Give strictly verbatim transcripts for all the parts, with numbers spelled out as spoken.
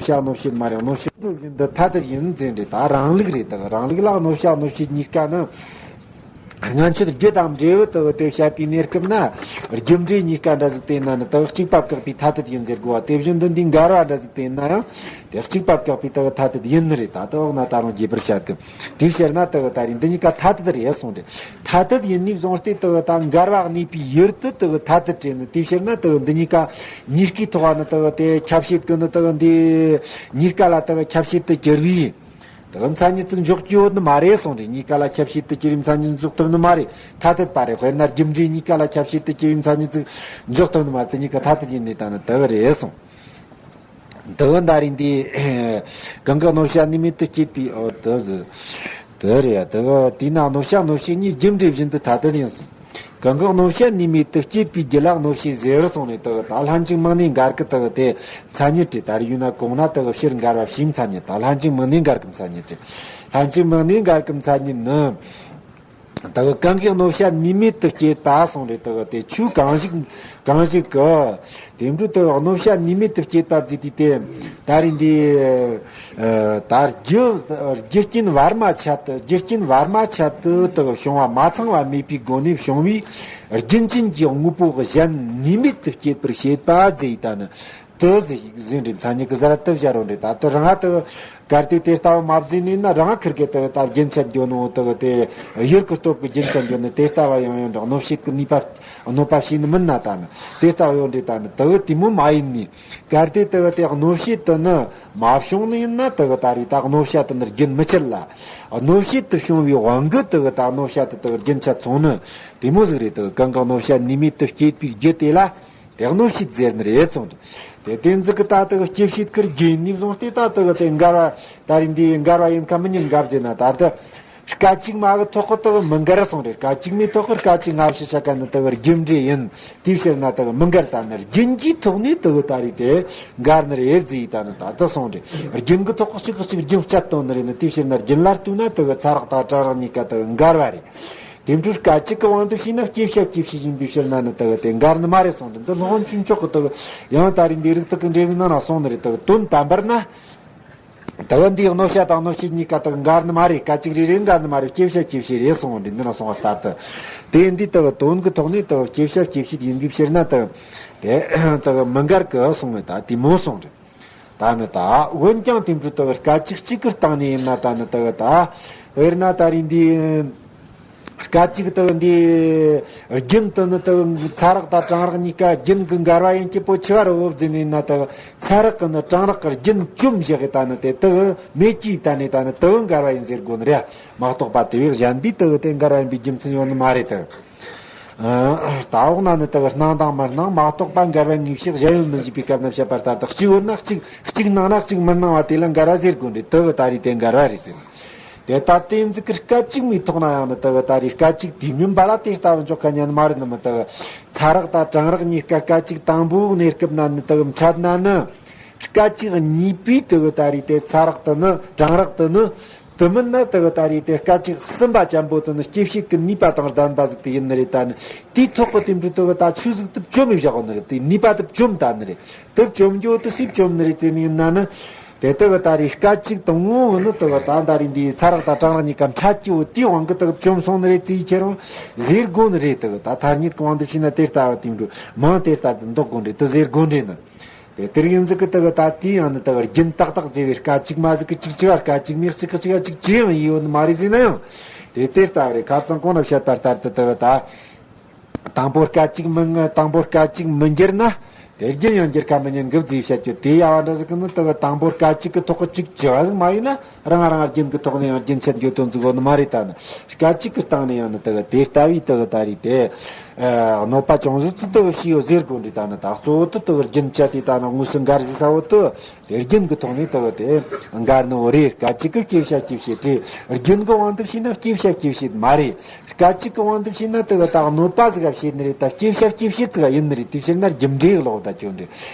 བྱ་གནོད་བྱེད་མ་རེད། གནོད་བྱེད་དེ་བཞིན་དུ་ཐ་དད་ཡིན་ཟེར་རེད། ད་རང་ལུགས་རེད། ད་རང་ལུགས་ལ་གནོད་བྱ་གནོད་བྱེད་གཉིས་ཀ་ནི། སྔོན་ཆད་རྒྱུ་དང་འབྲས་བུ་དེ་དེ་བཤད་པའི་གནས་སྐབས་ན། རྒྱུ་འབྲས་གཉིས་ཀ་འདྲ་ཟིག་དེ་ཡིན་ན་ནི་དེ་གཅིག་པ་བཀག་པའི་ཐ་དད་ཡིན་ཟེར་དགོས་པ། དེ་བཞིན་དུ་འདིའི་འགལ་བ་འདྲ་ཟིག་དེ་ཡིན་ན་ཡང་། དེ་གཅིག་པ་བཀག་པའི་དེ་ཐ་དད་ཡིན་ནི་རེད། ད་དེ་འོག་ན་ད་རུང་རྒྱས་པར་བཤད་དེ། དེའི་ཕྱིར་ན་དེ་ད་རེས་འདི་གཉིས་ཀ་ཐ་དད་རེད་གསུངས་ཏེ། ཐ་དད་ཡིན་ནི་བཟུང་སྟེ་དེ་ད་འགལ་བ་གནས་པའི་ཡུལ་དེ་དེ་ཐ་དད་རེད་ནི། དེའི་ཕྱིར་ན་དེ་འདི་གཉིས་ཀ་གཉིས་ཀའི་ཐོག་ནི་དེ་དེ་ཁྱབ་བྱེད་ཀྱི་ནི་དེ་འདི་གཉིས་ཀ་ལ་དེ་ཁྱབ་བྱེད་དུ་གྱུར་བའི། དེ་མཚན་ཉིད་ཅིག་འཇོག་རྒྱུ་ཡོད་ནི་མ་རེད་གསུངས་རེད། གཉིས་ཀ་ལ་ཁྱབ་བྱེད་དུ་གྱུར་བའི་མཚན་ཉིད་འཇོག་ཐུབ་ནི་མ་རེད། ཐ་དད་པ་རེད། དཔེར་ན་རྒྱུ་འབྲས་གཉིས་ཀ་ལ་ཁྱབ་བྱེད་དུ་གྱུར་བའི་མཚན་ཉིད་ཅིག་འཇོག་ཐུབ་ནི་མ་རེད། དེ་གཉིས་ཀ་ཐ་དད་ཡིན་ནི་ད་ནི་དེ་རེད་གསུངས། དེ་ད་རེས་འདི་གང་གི་གནོད་བྱ་གནས་མེད་དུ་སྐྱེས་པའི། ཨོ་དེ་དེ་རེད། དེ་དེས་ན་གནོད་བྱ་གནོད་བྱེད་གཉིས་རྒྱུ་འབྲས་བཞིན་དུ་ཐ་དད་ཡིན་གསུངས། གང་གི་གནོད་བྱ་གནས་མེད་དུ་སྐྱེས་པའི་རྒྱུ་ལ་གནོད་བྱེད་ཟེར་གསུངས་ནས། དེ་ད་ལྷན་ཅིག་མིང་ནས་འགལ་གི་དེ་དེ་མཚན་ཉིད་རེད། ད་རེས་ཡིན་ན་གོང་ན་དེ་ཕྱིར་འགལ་བ་ཕྱིའི་མཚན་ཉིད། ད་ལྷན་ཅིག་མིང་ནས་འགལ་གི་མཚན་ཉིད་རེད། ལྷན་ཅིག་མིང་ནས་འགལ་གི་མཚན་ཉིད་ནི། དེ་གང་གི་གནོད་བྱ་གནས་མེད་དུ་སྐྱེས་པ་གསུངས་རེད། དེ་དེ་ཆོས་གང་ཞིག་གང་ཞིག་གི། དེ་འཕྲོ་དེ་གནོད་བྱ་གནས་མེད་དུ་སྐྱེས་པ་ཟེར་དུས་དེ། ད་རེས་འདི། ཨ། ད་རྒྱུ་རྒྱུ་རྐྱེན་བར་མ་ཆད་དུ། རྒྱུ་རྐྱེན་བར་མ་ཆད་དུ་དེ་བྱུང་བ་མ་ཚང་བ་མེད་པའི་སྒོ་ནས་བྱུང་བའི་རྒྱུན་ཅན་གྱི་དངོས་པོ་གཞན་གནས་མེད་དུ་སྐྱེད་པར་བྱེད་པ་ཟེར་ཡི་ད་ནི། དེ་ཟེར་ཟེར་འདྲ་མཚན་ཉིད་ཀྱི་ཟུར་དུ་བཞག་རོགས་འདྲ། ད་དེ་རང་དེ་གལ་ཏེ་དེ་ལྟ་བུ་མ་བཟོས་ནས་ན། རང་ཁིར་གེ་དེ་ད་རྒྱུན་ཆད་འགྱོ་ནོ་དེ་དེ་ཡུལ་གྱི་སྟོབས་ཀྱི་རྒྱུན་ཆད་འགྱོ་ནི་དེ་ལྟ་བུ་ཡང་ཡང་འདྲ་གནོད་བྱེད་ཀྱི་ནུས་པ། གནོད་པ་བྱས་ནི་མིན་ན་ད་ནི། དེ་ལྟ་བུ་ཡོད་འདྲ་ད་ནི་དེ་དེ་མོ་མ་ཡིན་ནི། གལ་ཏེ་དེ་དེ་གནོད་བྱེད་དེ་ནི་མ་བྱུང་ནི་ཡིན་ན། དེ་ད་རེས་ད་གནོད་བྱ་དེ་ནི་རྒྱུན་མི་ཆད་ལ། གནོད་བྱེད་དེ་བྱུང་བའི་དབང་གིས་དེ་ད་གནོད་བྱ་དེ་དེ་རྒྱུན་ཆད་སོང་ནི་དེ་མོ་ཟིག་རེད། དེ་གང་གི་གནོད་བྱ་གནས་མེད་དུ་སྐྱེས་པའི་རྒྱུ་དེ་ལ། དེ་གནོད་བྱེད་ཟེར་ནི་རེད་གསུངས། དེ་དེ་ཟིག་གི་ད་དེ་སྐྱེད་བྱེད་ཀྱི་རྒྱུ་ཡིན་ནི་བཟུང་སྟེ། ད་དེ་དེ་འགལ་བ། ད་རེས་འདི་འགལ་བ་ཡིན་ཁ་མི་ཉན་འགལ་ཟེར་ན། ད་དེ་སྐད་ཅིག་མ་གི་ཐོག་གི་དེ་མི་འགལ་གསུངས་རེད། སྐད་ཅིག་མའི་ཐོག་གི་སྐད་ཅིག་སྔ་ཕྱི་ཆ་ག་ནི་དེ་རྒྱུ་འབྲས་ཡིན། དེའི་ཕྱིར་ན་དེ་མི་འགལ། ད་ནི་རྒྱུན་གྱི་ཐོག་ནས་དེ་ད་རེས་དེ་འགལ་ནི་རེད་ཟེར་ཡི་ད་ནི་ད་དེ་གསུངས་རེད། རྒྱུན་གྱི་ཐོག་གི་གཅིག་གི་གཅིག་རྒྱུན་སྤྱད་གཏོང་ནི་རེད་ནི། དེའི་ཕྱིར་ན་རྒྱུན་ལ་ལྟོས་ན་དེ་ཚ་རགས་དང་གྲང་རགས་གཉིས་ཀ་དེ་འགལ་བ་རེད། དེ་འཕྲོ་སྐད་ཅིག་གི་དབང་དུ་བྱས་ན་སྐྱེ་བྱ་སྐྱེད་བྱེད་ཡིན་པའི་ཕྱིར་ན་ནི་དེ་དེ་འགལ་ནི་མ་རེད་གསུངས་ཏེ། འདི་སློབ་དཔོན་ཆོས་མཆོག་གི་དེ་ཡང་ད་རེས་འདི་རིགས་ཐིག་གི་འགྲེལ་བའི་ནང་ན་གསུངས་ནི་རེད། དེ་དོན་དམ་པར་ན། དེ་འདིའི་གནོད་བྱ་དང་གནོད་བྱེད་གཉིས་ཀ་དེ་འགལ་ནི་མ་རེད། སྐད་ཅིག་རེ་རེ་འགལ་ནི་མ་རེད། སྐྱེ་བྱ་སྐྱེད་བྱེད་རེད་གསུངས་འདི་འདི་ན་གསུངས་པ་ལྟར་དུ། དེ་འདི་དེ་དོན་གྱི་ཐོག་ནས་དེ་སྐྱེ་བྱ་སྐྱེད་བྱེད་ཡིན་པའི་ཕྱིར་ན་དེ་དེ་དེ་མི་འགལ་གི་གསུངས་ནི་ད་དེ་མོ་གསུངས་རེད། ད་ནི་ད་འོན་ཀྱང་དེ་འཕྲོ་དེ་སྐད་ཅིག་གཅིག་གི་སྟེང་ནས་ཡིན་ན། ད་ནི་དེ་ད་དཔེར་ན་ད་རེས་འདི་སྐད་ཅིག་དེ་འདི་རྒྱུན་དེ་ནི་དེ་ཚ་རགས་དང་གྲང་རགས་གཉིས་ཀ་རྒྱུན་གྱི་འགལ་བ་ཡིན་གྱི་པོ་ཆེ་བ་རེད། འོ་ཟེར་ནས་ཡིན་ན། དེ་ཚ་རགས་ཀྱི་ནི་གྲང་རགས་ཀྱི་རྒྱུན་བཅོམ་བཞག་གི་ད་ནི་དེ་དེ་མེད་ཀྱི་ད་ནི་ད་ནི་དེ་འགལ་བ་ཡིན་ཟེར་དགོས་ནི་རེད་མ་གཏོགས་པ། དེ་བས་གཞན་པའི་དེ་དེ་འགལ་བ་ཡིན་པའི་རྒྱུ་མཚན་ཡོད་ནི་མ་རེད་དེ། ཨ། ད་འོག་ན་ནི་དེ་གི་སྣང་དང་མི་སྣང་མ་གཏོགས་པ་འགལ་བ་དངོས་བཤད་གཞན་ཡོད་མིན་ཞེས་པའི་སྐབས་ན་བཤད་པ་ལྟར་དུ། གཅིག་ཡོད་ན་གཅིག། གཅིག་སྣང་ན་གཅིག་མི་སྣང་བ་དེ་ལ་འགལ་བ་ཟེར་དགོས་འདྲ། དེ་གི་ད་རེས་དེ་འགལ་བ་རེད་ཟེར། དེ་ད་དེ་ཟིག་གི་སྐད་ཅིག་མའི་ཐོག་ན་ཡང་ནི་དེ་གི་ད་རེས་སྐད་ཅིག་དུས་མིན་པ་ལ་དེ་ལྟ་བུ་འཇོག་མཁན་ཡང་མ་རེད་ནི་མི། དེ་གི་ཚ་རགས་དང་གྲང་རགས་གཉིས་ཀ་སྐད་ཅིག་དང་པོའི་གནས་སྐབས་ན་ནི་དེ་གི་འཕྲད་ན་ནི། སྐད་ཅིག་གཉིས་པའི་དེ་གི་ད་རེས་དེ་ཚ་རགས་དེ་ནི་གྲང་རགས་དེ་ནི། དེ་མིན་ན་དེ་གི་ད་རེས་དེ་སྐད་ཅིག་གསུམ་པ་ཅན་པོ་དེ་ནི་སྐྱེད་བྱེད་ཀྱི་ནུས་པ་དང་ལྡན་པ་ཟིག་དེ་ཡིན་ནི་རེད། ད་ནི་དེའི་ཐོག་གི་དེ་འདྲ་དེ་གི་ད་ཆོས་ཟིག་དེ་བཅོམ་མི་བཞག་ནི་རེད། དེ་ནུས་པ་དེ་བཅོམ་ད་ནི་རེད། དེ་བཅོམ་རྒྱུ་དེ་སུས་བཅོམ་ནི་རེད་ཟེར་ནི་ཡིན་ན་ནི། དེ་དེ་གི་ད་རེས་སྐད་ཅིག་དང་པོ་ནི་དེ་གི་ད་ད་རེས་འདི་ཚ་རགས་དང་གྲང་རགས་གཉིས་ཀ་འཕྲད་རྒྱུ་དེའི་དབང་གིས་དེ་གི་བཅོམ་སོང་ནི་རེད་ཟེར་ཁྱེད་རང་ཟེར་དགོས་ནི་རེད། དེ་གི་ད་ཐ་སྙད་ཀྱི་དབང་དུ་བྱས་ན་དེ་ལྟ་བུ་དེ་འདྲ་མིང་དེ་ལྟར་དུ་འདོགས་དགོས་ནི་རེད། དེ་ཟེར་དགོས་ནི་རེད་ནི། དེ་དེ་རིང་ཟིག་གི་དེ་གི་ད་དེ་ཡང་ནི་དེ་གི་རྒྱུན་ཏག་ཏག་བརྗེ་བའི་སྐད་ཅིག་མ་ཟིག་གི་གཅིག་གཅིག་ག་སྐད་ཅིག་མའི་གཅིག་གི་གཅིག་ག་གཅིག་ཅི་ཡང་ཡོད་ནི་མ་རེད་ཟེར་ན་ཡང་། དེ་དེ་ལྟ་བུ་རེད། ཁ་སང་གོང་ན་བཤད་པ་ལྟར་དུ་དེ་གི་ད། དང་པོ་སྐད་ཅིག་མི་དང་པོ་སྐད་ཅིག་མི་འགྱུར་ན། དེ་རྒྱུན་ཡང་འགྱུར་ཁ་མི་ཉན་གི་ཟེར་བཤད་རྒྱུ་དེ་ཡ་བ་འདྲ་ཟིག་གི་ནི་དེ་གི་དང་པོ་སྐད་ཅིག་གི་ཐོག་གི་གཅིག་བྱ་བ་ཟིག་མ་ཡིན་ན། རང་རང་རྒྱུན་གྱི་ཐོག་ནས་ཡང་རྒྱུན་ཆད་འགྱོ་དོན་ཟིག་ཡོད་ནི་མ་རེད། ད་ནི་སྐད་ཅིག་གི་སྟེང་ནས་ཡང་ནི་དེ་གི་དེ་ལྟ་བུའི་དེ་གི་ད་རེས་དེ། ཨ། གནོད་པ་ཅུང་ཟད་ཙམ་དེ་གི་བྱས་ཡོད་ཟེར་དགོས་འདྲ། ད་ནི་ད་གཙོ་བོ་དེ་དེ་གི་རྒྱུན་ཆད་དེ་ད་ནི་དངོས་སུ་འགལ་ཟེར་ས་བོ་དེ། དེ་རྒྱུན་གྱི་ཐོག་ནས་དེ་གི་དེ་འགལ་ནི་བོ་རེད། སྐད་ཅིག་གི་སྐྱེ་བྱ་སྐྱེད་བྱེད་དེ་རྒྱུན་གྱི་དབང་དུ་བྱས་ན་སྐྱེ་བྱ་སྐྱེད་བྱེད་མ་རེད། སྐད་ཅིག་གི་དབང་དུ་བྱས་ན་དེ་གི་ད་གནོད་པ་ཟིག་ག་བྱེད་ནི་རེད། ད་སྐྱེ་བྱ་སྐྱེད་བྱེད་ཟིག་ག་ཡིན་ནི་རེད། དེ་བྱས་ན་རྒྱུ་འབྲས་ལོག་ད་ཁྱོད་འདྲ།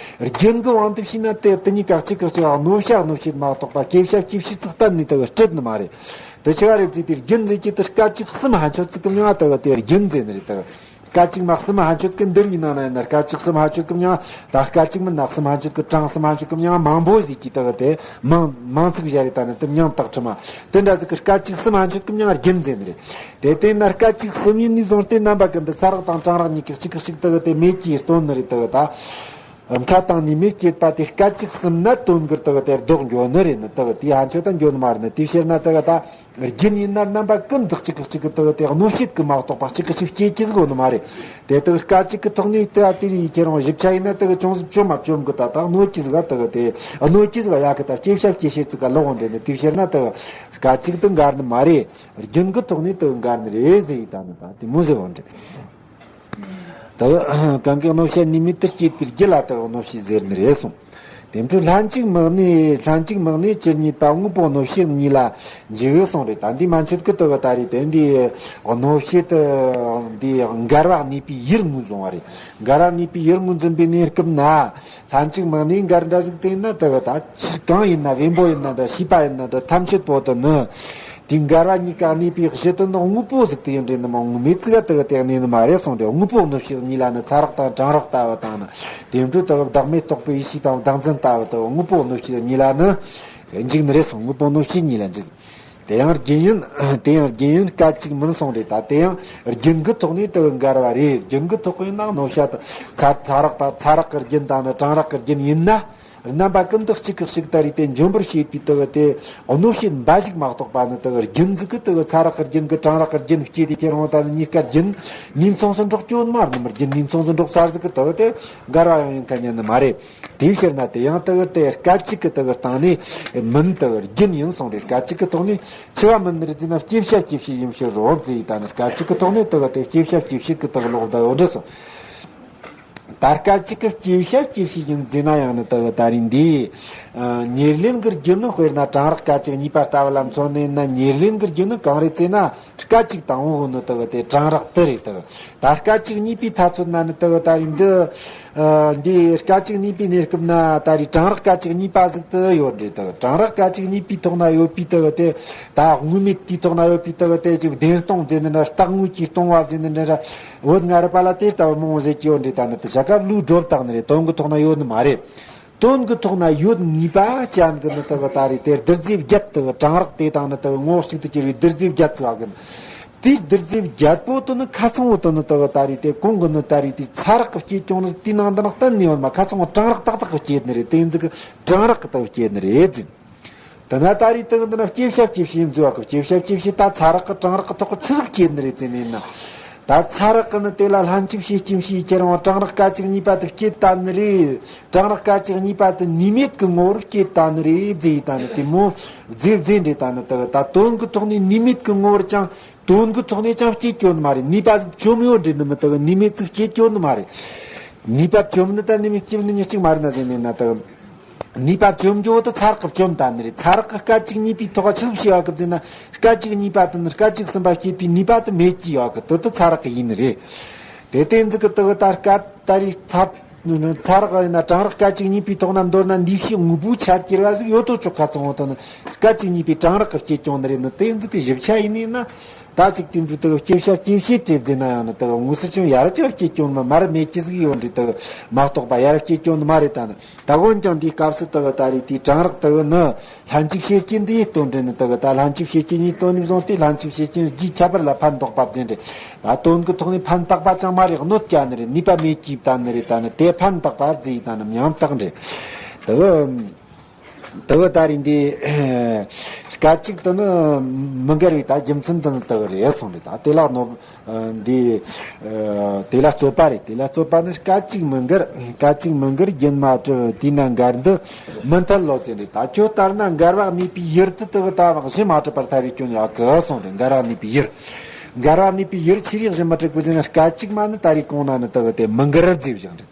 རྒྱུན་གྱི་དབང་དུ་བྱས་ན་དེ་དེ་གཉིས་ཀ་གཅིག་གི་གཅིག་ག་གནོད་བྱ་གནོད་བྱེད་མ་གཏོགས་པ་སྐྱེ་བྱ་སྐྱེད་བྱེད་ཟིག་གཏན་ནས་དེ་གི་སྲིད་ནི་མ་རེད། དེ་ཆི་ག་རེད་ཟེར་དུས་རྒྱུན་ཟེར་གྱི་དེ་སྐད་ཅིག་གསུམ་ཕན་ཆད་ཟིག་གི་མིང་ང་དེ་གི་དེ་རྒྱུན་ཟེར་ནི་རེད། དེ་གི་ སྐད་ཅིག་མ་གསུམ་ཧ་ཆོད་ཀི་འདིར་ཡིན་ན་ན་ཡིན་ན། སྐད་ཅིག་གསུམ་ཧ་ཆོད་ཀི་མྱང་། ད་སྐད་ཅིག་མིན་ན་གསུམ་ཧ་ཆོད་ཀི་གྲངས་གསུམ་ཧ་ཆོད་ཀི་མྱང་མང་པོ་ཟིག་གི་དག་དེ་མང་མང་ཚིག་བཞག་རེད། ད་ནི་དེ་མྱང་དག་ཁྲི་མ་དེ་འདྲ་ཟིག་གི་སྐད་ཅིག་གསུམ་ཧ་ཆོད་ཀི་མྱང་རྒྱུན་འཛིན་རེད། དེ་དེ་ན་སྐད་ཅིག་གསུམ་ཡིན་ནི་བཟུང་སྟེ་རྣམ་པ་ཀུན་ཏུ་ས་རག་དང་གྲང་རག་གཉིས་ཀྱི་གཅིག་གི་གཅིག་དག་དེ་མེད་ཀྱི་སྟོན་ནི་རེད། དག་ད་མཐའ་དང་ནི་མེད་སྐྱེད་པ་དེ་སྐད་ཅིག་གསུམ་ན་དོན་གྱི་དག་དེ་ལྡོག་འགྱོ་ནི་རེད། ནི་དག་དེ་ཧ་ཆོད་ད་འགྱོ་ནི་མ་རེད། ནི་དེ་ཕྱིར་ན་དག་ད། རྒྱུན་ཡིན་ན་རྣམ་པ་ཀུན་ཏུ་གཅིག་གིས་གཅིག་གི་དག་དེ་གནོད་བྱེད་ཀྱི་མ་གཏོགས་པ་གཅིག་གིས་གཅིག་སྐྱེད་ཀྱི་ཟིག་ནི་མ་རེད། དེ་དག་སྐད་ཅིག་གི་ཐོག་ནས་དེ་དེ་ཡི་ཁྱེད་རང་ཞིབ་ཆ་ཡིན་ན་དག་ཅུང་ཟད་བཅོམ་མ་བཅོམ་གི་ད་དག་གནོད་ཀྱི་ཟིག་དག་དེ་གནོད་ཀྱི་ཟིག་ཡག་གི་ད་སྐྱེད་བྱ་སྐྱེད་བྱེད་ཚིག་ག་ལོག་འདྲེ་ནི་དེ་ཕྱིར་ན་དག་སྐད་ཅིག་ཏུ་འགལ་ནི་མ་རེད། རྒྱུན་གི་ཐོག་ནས་དག་འགལ་ནི་རེད་ཟེར་ཡི་ད་ནི་ད་དེ་མོ་ཟེར་བ་འདྲེ། དག་གང་གི་གནོད་བྱེད་ནུས་མེད་དུ་སྐྱེད་པའི་རྒྱུ་ལ་དག་གནོད་བྱེད་ཟེར་ནི་རེད་གསུངས། དེ་འཕྲོས་ལྷན་ཅིག་དམིགས་ནས་ལྷན་ཅིག་དམིགས་ནས་ཇི་སྙེད་པ་དངོས་པོ་གནོད་བྱེད་གཉིས་ལ་འཇུག་གསུངས་རེད། ད་འདི་མ་མཆོད་ཀི་དག་ད་རེད། དེ་འདི་གནོད་བྱེད་དུ་འདི་འགལ་བ་གནས་པའི་ཡུལ་ངོས་བཟུང་བ་རེད། འགལ་བ་གནས་པའི་ཡུལ་ངོས་འཛིན་པའི་གནས་སྐབས་ན། ལྷན་ཅིག་དམིགས་ནས་འགལ་འདྲ་ཟིག་དེ་ཡིན་ན་དག་ད་ཅི་གང་ཡིན་ན་བེམ་པོ་ཡིན་ན་འདྲ་བྱིས་པ་ཡིན་ན་འདྲ་ཐམས་ཅད་པོ་དུ་ནི། དེའི་འགལ་བ་གཉིས་ཀ་གནས་པའི་གཞི་དོན་ནི་དངོས་པོ་ཟིག་དེ་ཡིན་རེད་ནི་མ་དངོས་མེད་ཚིག་ག་དག་དེ་གནས་ནི་མ་རེད་གསུངས་ཏེ། དངོས་པོ་གནོད་བྱེད་གཉིས་ལ་ནི་ཚ་རག་དང་གྲང་རག་ལྟ་བུ་དང་ནི། དེ་འཕྲོས་དག་བདག་མེད་རྟོགས་པའི་ཡེ་ཤེས་དང་བདག་འཛིན་ལྟ་བུ་དག་དངོས་པོ་གནོད་བྱེད་གཉིས་ལ་ནི་འཇུག་ནི་རེད་གསུངས། དངོས་པོ་གནོད་བྱེད་གཉིས་ལ་འཇུག་དེ་ཡང་རྒྱུན་ཡིན། དེ་ཡང་རྒྱུན་ཡིན་སྐད་ཅིག་མིན་གསུངས་རེད། ད་དེ་ཡང་རྒྱུན་གྱི་ཐོག་ནས་དག་འགལ་བ་རེད། རྒྱུན་གྱི་ཐོག་ཡིན་ན་གནོད་བྱ་དང་ཚ་ཚ་རག་དང་ཚ་རག་གི་རྒྱུན་དང་ནི་གྲང་རག་གི་རྒྱུན་ཡིན་ན། རྣམ་པ་ཀུན་ཏུ་གཅིག་གིས་གཅིག་ད་རེས་དེ་འཇོམས་པར་བྱེད་པའི་དག་དེ་གནོད་བྱེད་འབའ་ཞིག་མ་གཏོགས་པ་ནི་དག་རྒྱུན་ཟིག་གི་དག་ཚ་རག་གི་རྒྱུན་གི་གྲང་རག་གི་རྒྱུན་སྐྱེས་ཏེ་ཁྱེད་རང་ད་ནི་གཉིས་ཀ་རྒྱུན་ནུས་མཚུངས་སུ་འགྲོགས་སྐྱོན་མ་རྣམས་རྒྱུན་ནུས་མཚུངས་སུ་འགྲོགས་ཚར་ཟིག་གི་དག་དེ་འགལ་བ་ཡང་ཡིན་ཁ་ཉན་ནི་མ་རེད། དེའི་ཕྱིར་ན་དེ་ཡང་དག་དེ་སྐད་ཅིག་གི་དག་སྟེང་ནས་མིན་དག་རྒྱུན་ཡིན་གསུངས་ཏེ། སྐད་ཅིག་གི་ཐོག་ནས་འཆི་བ་མིན་ནི་རེད་ན་སྐྱེ་བྱ་སྐྱེད་བྱེད་ཡིན་ཕྱིར་རོ་ཟེར་ཡི་ད་ནི་སྐད་ཅིག་གི་ཐོག་ནས་དག་དེ་སྐྱེ་བྱ་སྐྱེད་བྱེད་ཀྱི་དག་ལོག་ད་འོ་འདྲ་སོང་། ད་སྐད་ཅིག་གི་སྐྱེ་བྱ་སྐྱེད་བྱེད་ཡིན་ཟེར་ན་ཡང་ནི་དག་ད་རིང་འདི། ཨ་ཉེར་ལེན་གྱི་རྒྱུ་ནི་དཔེར་ན་གྲང་རེག་སྐད་ཅིག་གཉིས་པ་ལྟ་བུ་ལ་མཚོན་ནས་ན། ཉེར་ལེན་གྱི་རྒྱུ་ནི་གང་རེད་ཟེར་ན་སྐད་ཅིག་དང་པོ་ནི་དག་དེ་གྲང་རེག་དེ་རེད། དག་ད་སྐད་ཅིག་གཉིས་པའི་ཐ་ཚོད་ན་ནི་དག་ད་རིང་འདི། ཨ་འདི་སྐད་ཅིག་གཉིས་པའི་གནས་སྐབས་ན་ད་རིང་གྲང་རེག་སྐད་ཅིག་གཉིས་པ་ཟིག་ཏུ་ཡོད་རེད། དག་གྲང་རེག་སྐད་ཅིག་གཉིས་པའི་ཐོག་ན་ཡོད་པའི་དག་དེ། ད་དངོས་མེད་དེའི་ཐོག་ན་ཡོད་པའི་དག་དེ་ཅིག་བདེན་སྟོང་ཟེར་ནི་འདྲ། རྟག་དངོས་ཀྱིས་སྟོང་བ་ཟེར་ནི་འདྲ། བོད་སྔ་རབས་པ་ལ་དེ་ལྟ་བུ་མང་བོ་ཟེར་གྱི་ཡོད་རེད། ད་ནི་དེ་བྱ་སྐབས་ལུགས་སྒྲོ་བཏགས་ནི་རེད། དོན་གྱི་ཐོག་ན་ཡོད་ནི་མ་རེད། དོན་གྱི་ཐོག་ན་ཡོད་ངེས་པ་ཅན་གྱི་ནི་དག་ད་རེད། དེ་བསྡུར་རྫས་བརྒྱད་དག་གྲང་རེག་དེ་དང་ནི་དག་ངོ་བོ་གཅིག་ཏུ་གྱུར་པའི་བསྡུར་རྫས་བརྒྱད་ཙམ་གི་ནི། དེའི་བསྡུར་རྫས་བརྒྱད་པོ་དེ་ནི་ཁ་ཚང་བོ་དེ་ནི་དག་ད་རེད། དེ་གོང་གི་ནི་ད་རེད། དེ་ཚ་རེག་གི་སྐྱེད་ཀྱང་ནི་དེའི་ནང་དུ་ནི་གཏན་ནས་ཡོད་མ། ཁ་ཚང་བོ་གྲང་རེག་ཏག་ཏག་གི་སྐྱེད་ནི་རེད། དེ་ཟིག་གི་གྲང་རེག་གི་དག་སྐྱེད་ནི་རེད་ཟེར། དེ་ན་ད་རེས་དེ་འདི་ན་སྐྱེ་བྱ་སྐྱེད་བྱེད་ཡིན་ཟེར་བ་གི། སྐྱེ་བྱ་སྐྱེད་བྱེད་ད་ཚ་རེག་གི་གྲང་རེག་གི་ཐོག་གི་ཆི་ཟིག་སྐྱེད་ནི་རེད་ཟེར་ནས་ན། ད་ཚ་རེག་གི་ནི་དེ་ལ་ལྷན་ཅིག་བྱེད་རྐྱེན་བྱེད་ཁྱེད་རང་གྲང་རེག་སྐད་ཅིག་གཉིས་པ་དེ་སྐྱེད་ད་ནི་རེད། གྲང་རེག་སྐད་ཅིག་གཉིས་པ་དེ་ནུས་མེད་གི་ངོ་བོར་སྐྱེད་ད་ནི་རེད་ཟེར་ཡི་ད་ནི་དེ་མོ་རྫས་རྫས་འདྲེ་ད་ནི་དེ་ད་དོན་གི་ཐོག་ནས་ནུས་མེད་གི་ངོ་བོར་ཅང་དོན་གི་ཐོག་ནས་ཅང་སྐྱེད་སྐྱོ་ནི་མ་རེད། ནུས་པ་ཟིག་བཅོམ་ཡོད་འདྲེ་ནི་མི་དེ་གི་ནུས་མེད་ཟིག་སྐྱེད་སྐྱོ་ནི་མ་རེད། ནུས་པ་བཅོམ་ནི་ད་ནུས་མེད་སྐྱེད་ནི་གཉིས་གཅིག་མ་རེད་ན་ཟེར་ནས་ན་དེ་གི། ནུས་པ་བཅོམ་རྒྱུ་དེ་ཚ་རེག་གི་བཅོམ་ད་ནི་རེད། ཚ་རེག་གི་སྐད་ཅིག་གཉིས་པའི་ཐོག་ཆི་ཟིག་བྱེད་ཡོད་གི་ཟེར་ན། སྐད་ཅིག་གཉིས་པ་དེ་ནི་སྐད་ཅིག་གསུམ་པ་སྐྱེད་པའི་ནུས་པ་དེ་མེད་ཀྱི་ཡོད་གི། དེ་དེ་ཚ་རེག་གི་ཡིན་ནི་རེད། དེ་དེ་ཟིག་གི་དེ་གི་ད་སྐད་ད་རེས་ཚ་ཚ་རེག་ཡིན་ན་གྲང་རེག་སྐད་ཅིག་གཉིས་པའི་ཐོག་ན་མདོར་ན་འདུས་བྱས་དངོས་པོའི་ཆར་གྱུར་བ་ཟིག་ཡོད་དོ་ཅོག་ཁ་ཚང་བོ་དེ་ནི་སྐད་ཅིག་གཉིས་པའི་གྲང་རེག་གི་སྐྱེད་ཀྱང་ནི་རེད། ནི་དེ་ཟིག་གི་ཞིབ་ཆ་ཡིན་ནི་ན། ད་ཅིག་དེ་འདྲ་དེ་གི་སྐྱེ་བྱ་སྐྱེད་བྱེད་དེ་ཟེར་ན་ཡང་ནི་དེ་གི་དངོས་སུ་ཅང་ཡར་ཅིག་སྐྱེད་ཀྱང་མ་མར་མེད་ཀྱི་ཟིག་ཡོད་འདྲ་དེ་གི་མ་གཏོགས་པ་ཡར་སྐྱེད་ཀྱང་ནི་མ་རེད། ད་ནི། ད་འོན་ཀྱང་འདིའི་སྐབས་སུ་དེ་གི་ད་རེས་དེའི་གྲང་རེག་དེ་གི་ནི་ལྷན་ཅིག་བྱེད་རྐྱེན་འདི་ཡི་སྟོན་འདྲེ་ནི་དེ་གི་ད་ལྷན་ཅིག་བྱེད་རྐྱེན་གཉིས་སྟོན་ནས་བཟུང་སྟེ་ལྷན་ཅིག་བྱེད་རྐྱེན་རྒྱུའི་ཁྱད་པར་ལ་ཕན་འདོགས་པ་ཟེར་འདྲེ། ད་དོན་གྱི་ཐོག་ནས་ཕན་བཏགས་པ་ཅང་མ་རེད། གནོད་ཀྱང་ནི་རེད། ནུས་པ་མེད་ཀྱི་ད་ནི་རེད། ད་ནི་དེ་ཕན་བཏགས་པ་ཟེར་ཡི་ད་ནི་མྱང་བཏགས་འདྲེ། དེ་གི། དེ་གི་ད་རེས་འདི་སྐད་ཅིག་དེ་ནི་མི་འགལ་བའི་ད་རྒྱུ་མཚན་དེ་ནི་དེ་གི་རེད་གསུངས་རེད། ད་དེ་ལ་ནོ། འདི། དེ་ལ་རྩོད་པ་རེད། དེ་ལ་རྩོད་པ་ནི་སྐད་ཅིག་མི་འགལ། སྐད་ཅིག་མི་འགལ་རྒྱུན་མ་གྲུབ་དུས་ན་འགལ་འདི་མི་འཐད་ལོ་ཟེར་རེད། ད་ཁྱོད་ལྟར་ན་འགལ་བ་གནས་པའི་ཡུལ་དེ་དེ་གི་ད་གཞི་མ་གྲུབ་པར་ཐལ་བའི་སྐྱོན་ཡོད་གི་གསུངས་རེད། འགལ་བ་གནས་པའི་ཡུལ། འགལ་བ་གནས་པའི་ཡུལ་ཆི་རིགས་གཞི་མ་གྲུབ་གི་ཟེར་ན་སྐད་ཅིག་མ་ནི་ད་རེས་གོང་ན་ནི་དེ་གི་དེ་མི་འགལ་རབ་ཟེར་བཞག་རེད།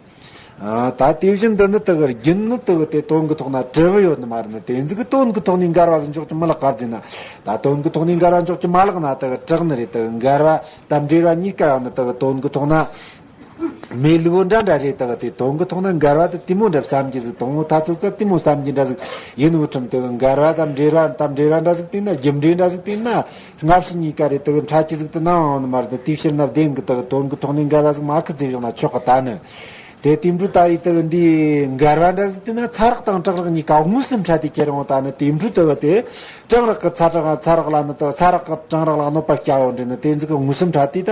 ད་དེ་བཞིན་དུ་ནི་དེ་གི་རྒྱུན་ནི་དེ་གི་དེ་དོན་གི་ཐོག་ན་གྲུབ་ཡོད་ནི་མ་རེད། ནི་དེ་ཟིག་གི་དོན་གི་ཐོག་ནས་འགལ་བ་ཟིག་འཇོག་རྒྱུ་མི་ལགས་ག་ཟེར་ན། ད་དོན་གི་ཐོག་ནས་འགལ་བ་འཇོག་རྒྱུ་མ་ལགས་ན་དེ་གི་དྲག་ནི་རེད། དེ་གི་འགལ་བ་དང་འབྲེལ་བ་གཉིས་ཀ་ཡང་ནི་དེ་གི་དོན་གི་ཐོག་ན་ མེད་ལུགས་འདྲ་འདྲ་རེད། དག་དེ་དོན་གི་ཐོག་ན་འགལ་བ་དེ་དེ་མོ་འདྲ་བསམ་གྱི་ཟིག་དང་། ད་ཚོད་ཀ་དེ་མོ་བསམ་གྱི་འདྲ་ཟིག་ཡིན་འུ་ཁྲིམས་དེ་འགལ་བ་དང་འབྲེལ་བ་དང་འབྲེལ་བ་འདྲ་ཟིག་དེ་ན། རྒྱུ་འབྲས་འདྲ་ཟིག་དེ་ན། སྔ་ཕྱི་གཉིས་ཀ་རེད། དེ་གི་འཕྲད་ཀྱི་ཟིག་དེ་ནའང་ནི་མ་རེད། དེ་ཕྱིར་ན་བདེན་གི། དེ་གི་དོན་གི་ཐོག་ནས་འགལ་བ་ཟིག་མ་ཁུར་ཟེར་བཞག་ན་ཆོག་གི། ད་ནི་དེ་དེ་འབྲུ་ད་རེད། དེ་གི་འདི་འགལ་བ་འདྲ་ཟིག་དེ་ན་ཚ་རག་དང་གྲང་རག་གཉིས་ཀ་དངོས་སུ་འཕྲད་དེ་ཁྱེར་འོང་། ད་ནི་དེ་འབྲུ་དེ་གི་དེ་གྲང་རག་གི་ཚ་གྲང་ཚ་རག་ལ་ནི་དེ་གི་ཚ་རག་གི་གྲང་རག་ལ་གནོད་པ་སྐྱ་བོ་འདྲེ་ནི་དེ་ཟིག་གི་དངོས་སུ་འཕྲད་དེ། ད་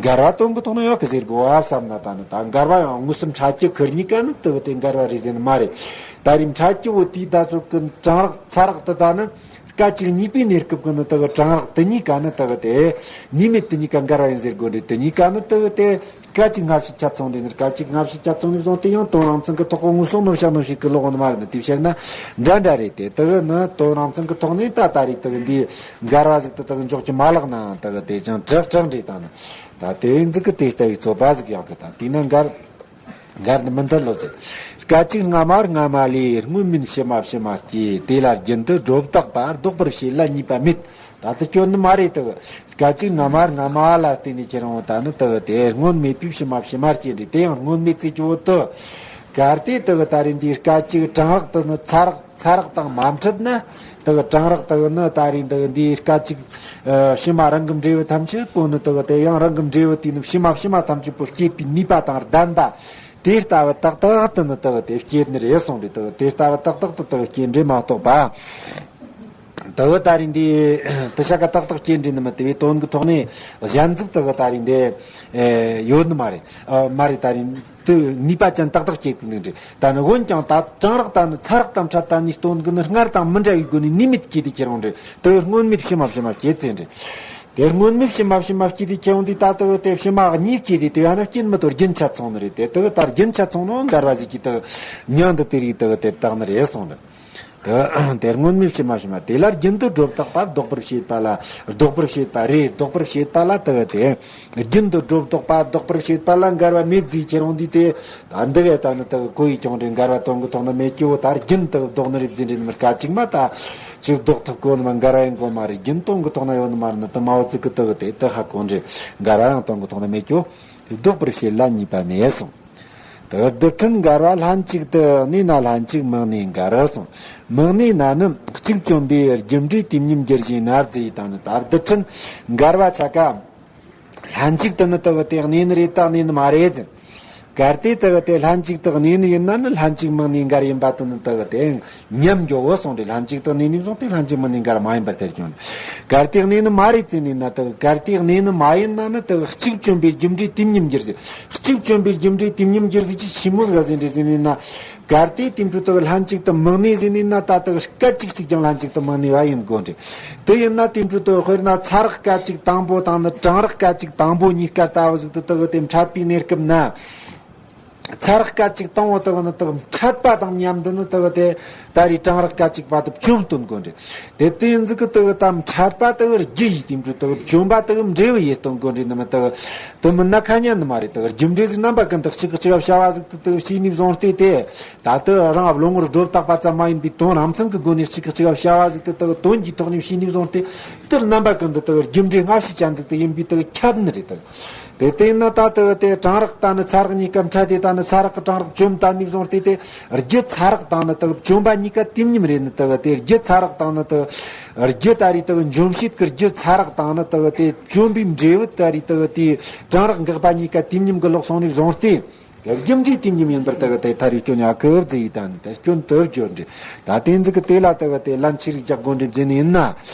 འགལ་བ་དོན་གི་ཐོག་ན་ཡོད་གི་ཟེར་དགོས་བ་བསམ་ན། ད་ནི་ད་འགལ་བ་ཡང་དངོས་སུ་འཕྲད་ཀྱི་ཁུར་གཉིས་ཀ་ནི་དེ་གི་དེ་འགལ་བ་རེད་ཟེར་ནི་མ་རེད། ད་རེས་འཕྲད་ཀྱི་བོ་དེ་ད་ཚོད་གི་གྲང་རག་ཚ་རག་དེ་ད་ནི། སྐད་ཅིག་གཉིས་པའི་གནས་སྐབས་ཀྱི་ནི་དེ་གི་གྲང་རག་དེ་གཉིས་ཀ་ནི་དེ་གི་དེ། ནུས་མེད་དེ་གཉིས་ཀ་འགལ་བ་ཡིན་ཟེར་དགོས་འདྲ། དེ་གཉིས་ཀ་ནི་དེ་གི་དེ་སྐད་ཅིག་སྔ་ཕྱི་ཆ་ཚང་འདི་ནི། སྐད་ཅིག་སྔ་ཕྱི་ཆ་ཚང་ནི་བཟུང་སྟེ་ཡང་དོན་རང་མཚུངས་ཀྱི་ཐོག་གི་དངོས་སུ་གནོད་བྱ་གནོད་བྱེད་ཀྱི་ལོག་ནི་མ་རེད། དེ་བཤད་ན་འདྲ་འདྲ་རེད། དེ་དེ་གི་ནི་དོན་རང་མཚུངས་ཀྱི་ཐོག་ནས་ད་ད་རེས་དེ་གི་འདི་འགལ་བ་ཟིག་དེ་དེ་གི་འཇོག་གི་མ་ལག་ནའང་དེ་གི་དེ་ཅང་དྲག་དྲག་འདྲ། ད་ནི་ད་དེ་ཟིག་གི་དེ་ལྟ་བུའི་རྩོད་པ་ཟིག་ཡོད་གི། ད་དེ་ན་འགལ། འགལ་ནི་མི་འདི་ལོ་ཟེར། སྐད་ཅིག་སྔ་མ་སྔ་མ་ལས། སྔོན་མེད་ཕྱི་མ་ཕྱི་མ་སྐྱེ། དེ་ལ་རྒྱུན་དུ་སྒྲོ་བཏགས་པ། ལྡོག་པར་བྱེད་ལ་ནུས་པ་མེད། ད་ལྟ་སྐྱོན་ནི་མ་རེད་དོ། སྐད་ཅིག་སྔ་མ་སྔ་མ་ལ་བརྟེན་ནས་ཁྱེར་འོང་། ད་ནི་དེ་གི་དེ་སྔོན་མེད་པའི་ཕྱི་མ་ཕྱི་མ་སྐྱེ་འདྲ། དེ་ཡང་སྔོན་མེད་ཟེར་གྱི་བོ་དེ། གལ་ཏེ་དེ་གི་ད་རེས་འདིའི་སྐད་ཅིག་གྲང་རག་དེ་ནི་ཚ་རག་ཚ་རག་དང་མ་འཕྲད་ན། དེ་གི་གྲང་རག་དེ་གི་ནི་ད་རེས་འདི་གི་འདིའི་སྐད་ཅིག་ཕྱི་མ་རང་གི་འབྲས་བུ་ཐམས་ཅད་པོ་ནི། དེ་གི་དེ་ཡང་རང་གི་འབྲས་བུ་དེ་ནི་ཕྱི་མ་ཕྱི་མ་ཐམས་ཅད་པོ་སྐྱེད་པའི་ནུས་པ་དང་ལྡན་པ། དེ་ལྟ་བུ་ཏག་ཏག་ཏུ་ནི་དེ་གི་དེ་སྐྱེད་ནི་རེད་གསུངས་ཏེ། དེ་གི་དེ་ལྟ་བུ་ཏག་ཏག་ཏུ་དེ་གི་སྐྱེད་འདྲ་མ་གཏོགས་པ། དེ་གི་ད་རེས་འདི་དེ་ཤ་ཀ་ཏག་ཏག་སྐྱེད་འདྲ་ནི་མིན། དེ་བས་དོན་གྱི་ཐོག་ནས་གཞན་ཟིག་དེ་གི་ད་རེས་འདི་ཡོད་ནི་མ་རེད། མ་རེད། ད་རེས་དེ་ནུས་པ་ཅན་ཏག་ཏག་སྐྱེད་ཀྱི་འདུག་འདྲ། ད་ནི་འོན་ཀྱང་ད་གྲང་རག་ད་ནི་ཚ་རག་དང་འཕྲད་ད་ནི་སྟོན་གི་ནི་སྔར་དང་མི་འདྲ་བའི་སྒོ་ནས་ནུས་མེད་སྐྱེས་ཏེ་ཁྱེར་འོང་འདྲ། དེ་སྔོན་མེད་ཕྱི་མ་ཕྱི་མ་སྐྱེས་ཚེ་འདྲ། དེ་སྔོན་མེད་ཕྱི་མ་ཕྱི་མ་སྐྱེས་ཏེ་ཁྱེར་འོང་དུས། ད་དེ་དེ་ཕྱི་མ་གཉིས་སྐྱེས་ཏེ་དེ་བས་ན་སྐྱེས་མི་ཐུབ། རྒྱུན་ཆད་སོང་ནི་རེད། དེ་དེ་ད་རྒྱུན་ཆད་སོང་ནོ་འགལ་བ་ཟིག་གི་དེ་མྱང་འདི་དེ་རིགས་དེ་དེ་བཏགས་ནི་རེད་གསུངས་ནི། དེ་དེ་སྔོན་མེད་ཕྱི་མ་ཕྱི་མ། དེ་ལ་རྒྱུན་དུ་སྒྲོ་བཏགས་པ། ལྡོག་པར་བྱེད་པ་ལ། ལྡོག་པར་བྱེད་པ་རེད། ལྡོག་པར་བྱེད་པ་ལ་དེ་དེ་རྒྱུན་དུ་སྒྲོ་བཏགས་པ། ལྡོག་པར་བྱེད་པ་ལ་འགལ་བ་མེད་ཟིག་ཁྱེར་འོང་དུས། དེ་ད་འདི་གས་ད་ནི་དེ་གོ་ཡི་ཀྱང་འདྲ། འགལ་བ་དོན་གྱི་ཐོག་ན་མེད་ཀྱི་བོ། ད་རྒྱུན་དུ་ལྡོག་ནི་རེད་ཟེར་འདྲ་ནི་མིན། སྐད་ཅིག་མ་ད་ཅིག་ལྡོག་ཐུབ་གོ་ནི་མ། འགལ་བ་ཡིན་གོ་མ་རེད། རྒྱུན་དོན་གྱི་ཐོག་ན་ཡོད་ནི་མ་རེད། ནི་དེ་མ་བོ་ཙི་གི་དེ་གི་དེ་དེ་ཧ་གོ་འདྲ། འགལ་བ་ཡང་དོན་གྱི་ཐོག་ན་མེད་ཀྱི་བོ། ལྡོག་པར་བྱེད་ལ་ནུས་པ་མེད་གསུངས། དེ་རྡུལ་ཕྲན་འགལ་བ་ལྷན་ཅིག་ཏུ་གནས་ན་ལྷན་ཅིག་མི་གནས་འགལ་གསུངས། མི་གནས་ན་ནི་གཅིག་བཅོམ་པའི་རྒྱུ་འབྲས་དུས་མཉམ་རྒྱུར་བྱས་ན་ཟེར་ཡི་དང་ནི། ད་རྡུལ་ཕྲན་འགལ་བ་ཆ་ཀ་ལྷན་ཅིག་ཏུ་ནི་དེ་གི་དེ་གནས་ནི་རེད་ད་གནས་ནི་མ་རེད་ཟེར། གལ་ཏེ་དེ་གི་དེ་ལྷན་ཅིག་ཏུ་གནས་ནི་ཡིན་ན་ནི་ལྷན་ཅིག་མི་གནས་འགལ་ཡིན་པ་དེ་ནི་དེ་གི་དེ་ཉམས་འགྱོ་བོ་གསུངས་ཏེ། ལྷན་ཅིག་ཏུ་གནས་ནི་བཟུང་སྟེ་ལྷན་ཅིག་མི་གནས་འགལ་མ་ཡིན་པར་ཐལ་ཀྱང་ནི། གལ་ཏེ་གནས་ནི་མ་རེད་ཟེར་ནི་ན། དེ་གི་གལ་ཏེ་གནས་ནི་མ་ཡིན་ན་ནི་དེ་གི་གཅིག་བཅོམ་པའི་རྒྱུ་འབྲས་དུས་མཉམ་རྒྱུར་ཟེར། གཅིག་བཅོམ་པའི་རྒྱུ་འབྲས་དུས་མཉམ་རྒྱུར་ཟེར་གྱི་ཕྱི་མོ་ཟིག་ཟེར་འདྲ་ཟེར་ནི་ན། གལ་ཏེ་དེ་འཕྲོ་དེ་གི་ལྷན་ཅིག་ཏུ་མི་གནས་ཟེར་ནི་ན། ད་དེ་གི་སྐད་ཅིག་གཅིག་ཀྱང་ལྷན་ཅིག་ཏུ་མི་གནས་པ་ཡིན་དགོས་འདྲ། དེ་ཡིན་ན་དེ་འཕྲོ་དེ་གི་དཔེར་ན་ཚ་རག་སྐད་ཅིག་དང་པོ་དང་ནི་གྲང་རག་སྐད་ཅིག་དང་པོ་གཉིས་ཀ་ལྟ་བུ་ཟིག་ཏུ་དེ་གི་དེ་འཕྲད་པའི་གནས་སྐབས་ན། ཚ་རག་སྐད་ཅིག་དང་པོ་དེ་གི་ནི་དེ་གི་འཕྲད་པ་དང་མཉམ་དུ་ནི་དེ་གི་དེ་ད་རེས་གྲང་རག་སྐད་ཅིག་པ་དེ་བཅོམ་སྟོན་དགོས་འདྲ། དེ་དེ་ཡིན་ཟིག་གི་དེ་གི་ད་འཕྲད་པ་དེ་གི་རྒྱུ་ཡིས་དེ་འཕྲོ་དེ་གི་བཅོམ་པ་དེ་གི་འབྲས་བུ་ཡིས་སྟོན་དགོས་འདྲ་ནི་མིན། དེ་གི་དེ་མིན་ན་ཁ་ཉན་ནི་མ་རེད། དེ་གི་རྒྱུ་འབྲས་ཟིག་རྣམ་པ་ཀུན་ཏུ་གཅིག་གི་གཅིག་ག་བྱ་བ་ཟིག་ཏུ་དེ་གི་བྱས་ནས་བཟུང་སྟེ། དེ་ད་དེ་རང་བློ་ངོར་སྒྲོ་བཏགས་པ་ཙམ་མ་ཡིན་པའི་དོན་རང་མཚན་གྱི་སྒོ་ནས་གཅིག་གི་གཅིག་ག་བྱ་བ་ཟིག་ཏུ་དེ་གི་དོན་གྱི་ཐོག་ནས་བྱས་ནས་བཟུང་སྟེ། དེར་རྣམ་པ་ཀུན་ཏུ་དེ་གི་རྒྱུ་འབྲས་སྔ་ཕྱི་ཅན་ཟིག་ཏུ་ཡིན་པའི་དེ་གི་ཁྱབ་ནི་རེད། དེ་དེ་དེ་ཡིན་ན་ད་དེ་གི་དེ་གྲང་རག་དང་ནི་ཚ་རག་གཉིས་ཀ་འཕྲད་དེ། ད་ནི་ཚ་རག་གི་གྲང་རག་བཅོམ་ད་ནས་བཟུང་སྟེ། དེ་རྒྱུ་ཚ་རག་དང་ནི་དེ་གི་བཅོམ་པ་གཉིས་ཀ་དུས་མཉམ་རེད་ནི། དེ་གི་དེ་རྒྱུ་ཚ་རག་དང་ནི་དེ་གི་རྒྱུ་ད་རེས་དེ་གི་འཇོམས་བྱེད་ཀྱི་རྒྱུ་ཚ་རག་དང་ནི་དེ་གི་དེ་བཅོམ་པའི་འབྲས་བུ་ད་རེས་དེ་གི་དེ་གྲང་རག་འགགས་པ་གཉིས་ཀ་དུས་མཉམ་གྱི་ལོག་སོང་ནས་བཟུང་སྟེ། རྒྱུ་འབྲས་དུས་མཉམ་ཡིན་པར་དེ་གི་དེ་ཐ་རེ་སྐྱོན་ཡ་ཁུ་བ་ཟིག་ཡིན་ད་ནི་དེ་སྐྱོན་དུ་བརྗོད་འདྲ། ད་དེ་ཟིག་གི་དེ་ལ་དེ་གི་དེ་ལན་ཆི་རིགས་རྒྱག་དགོས་འདྲ་ཟེར་ནི་ཡིན་ན།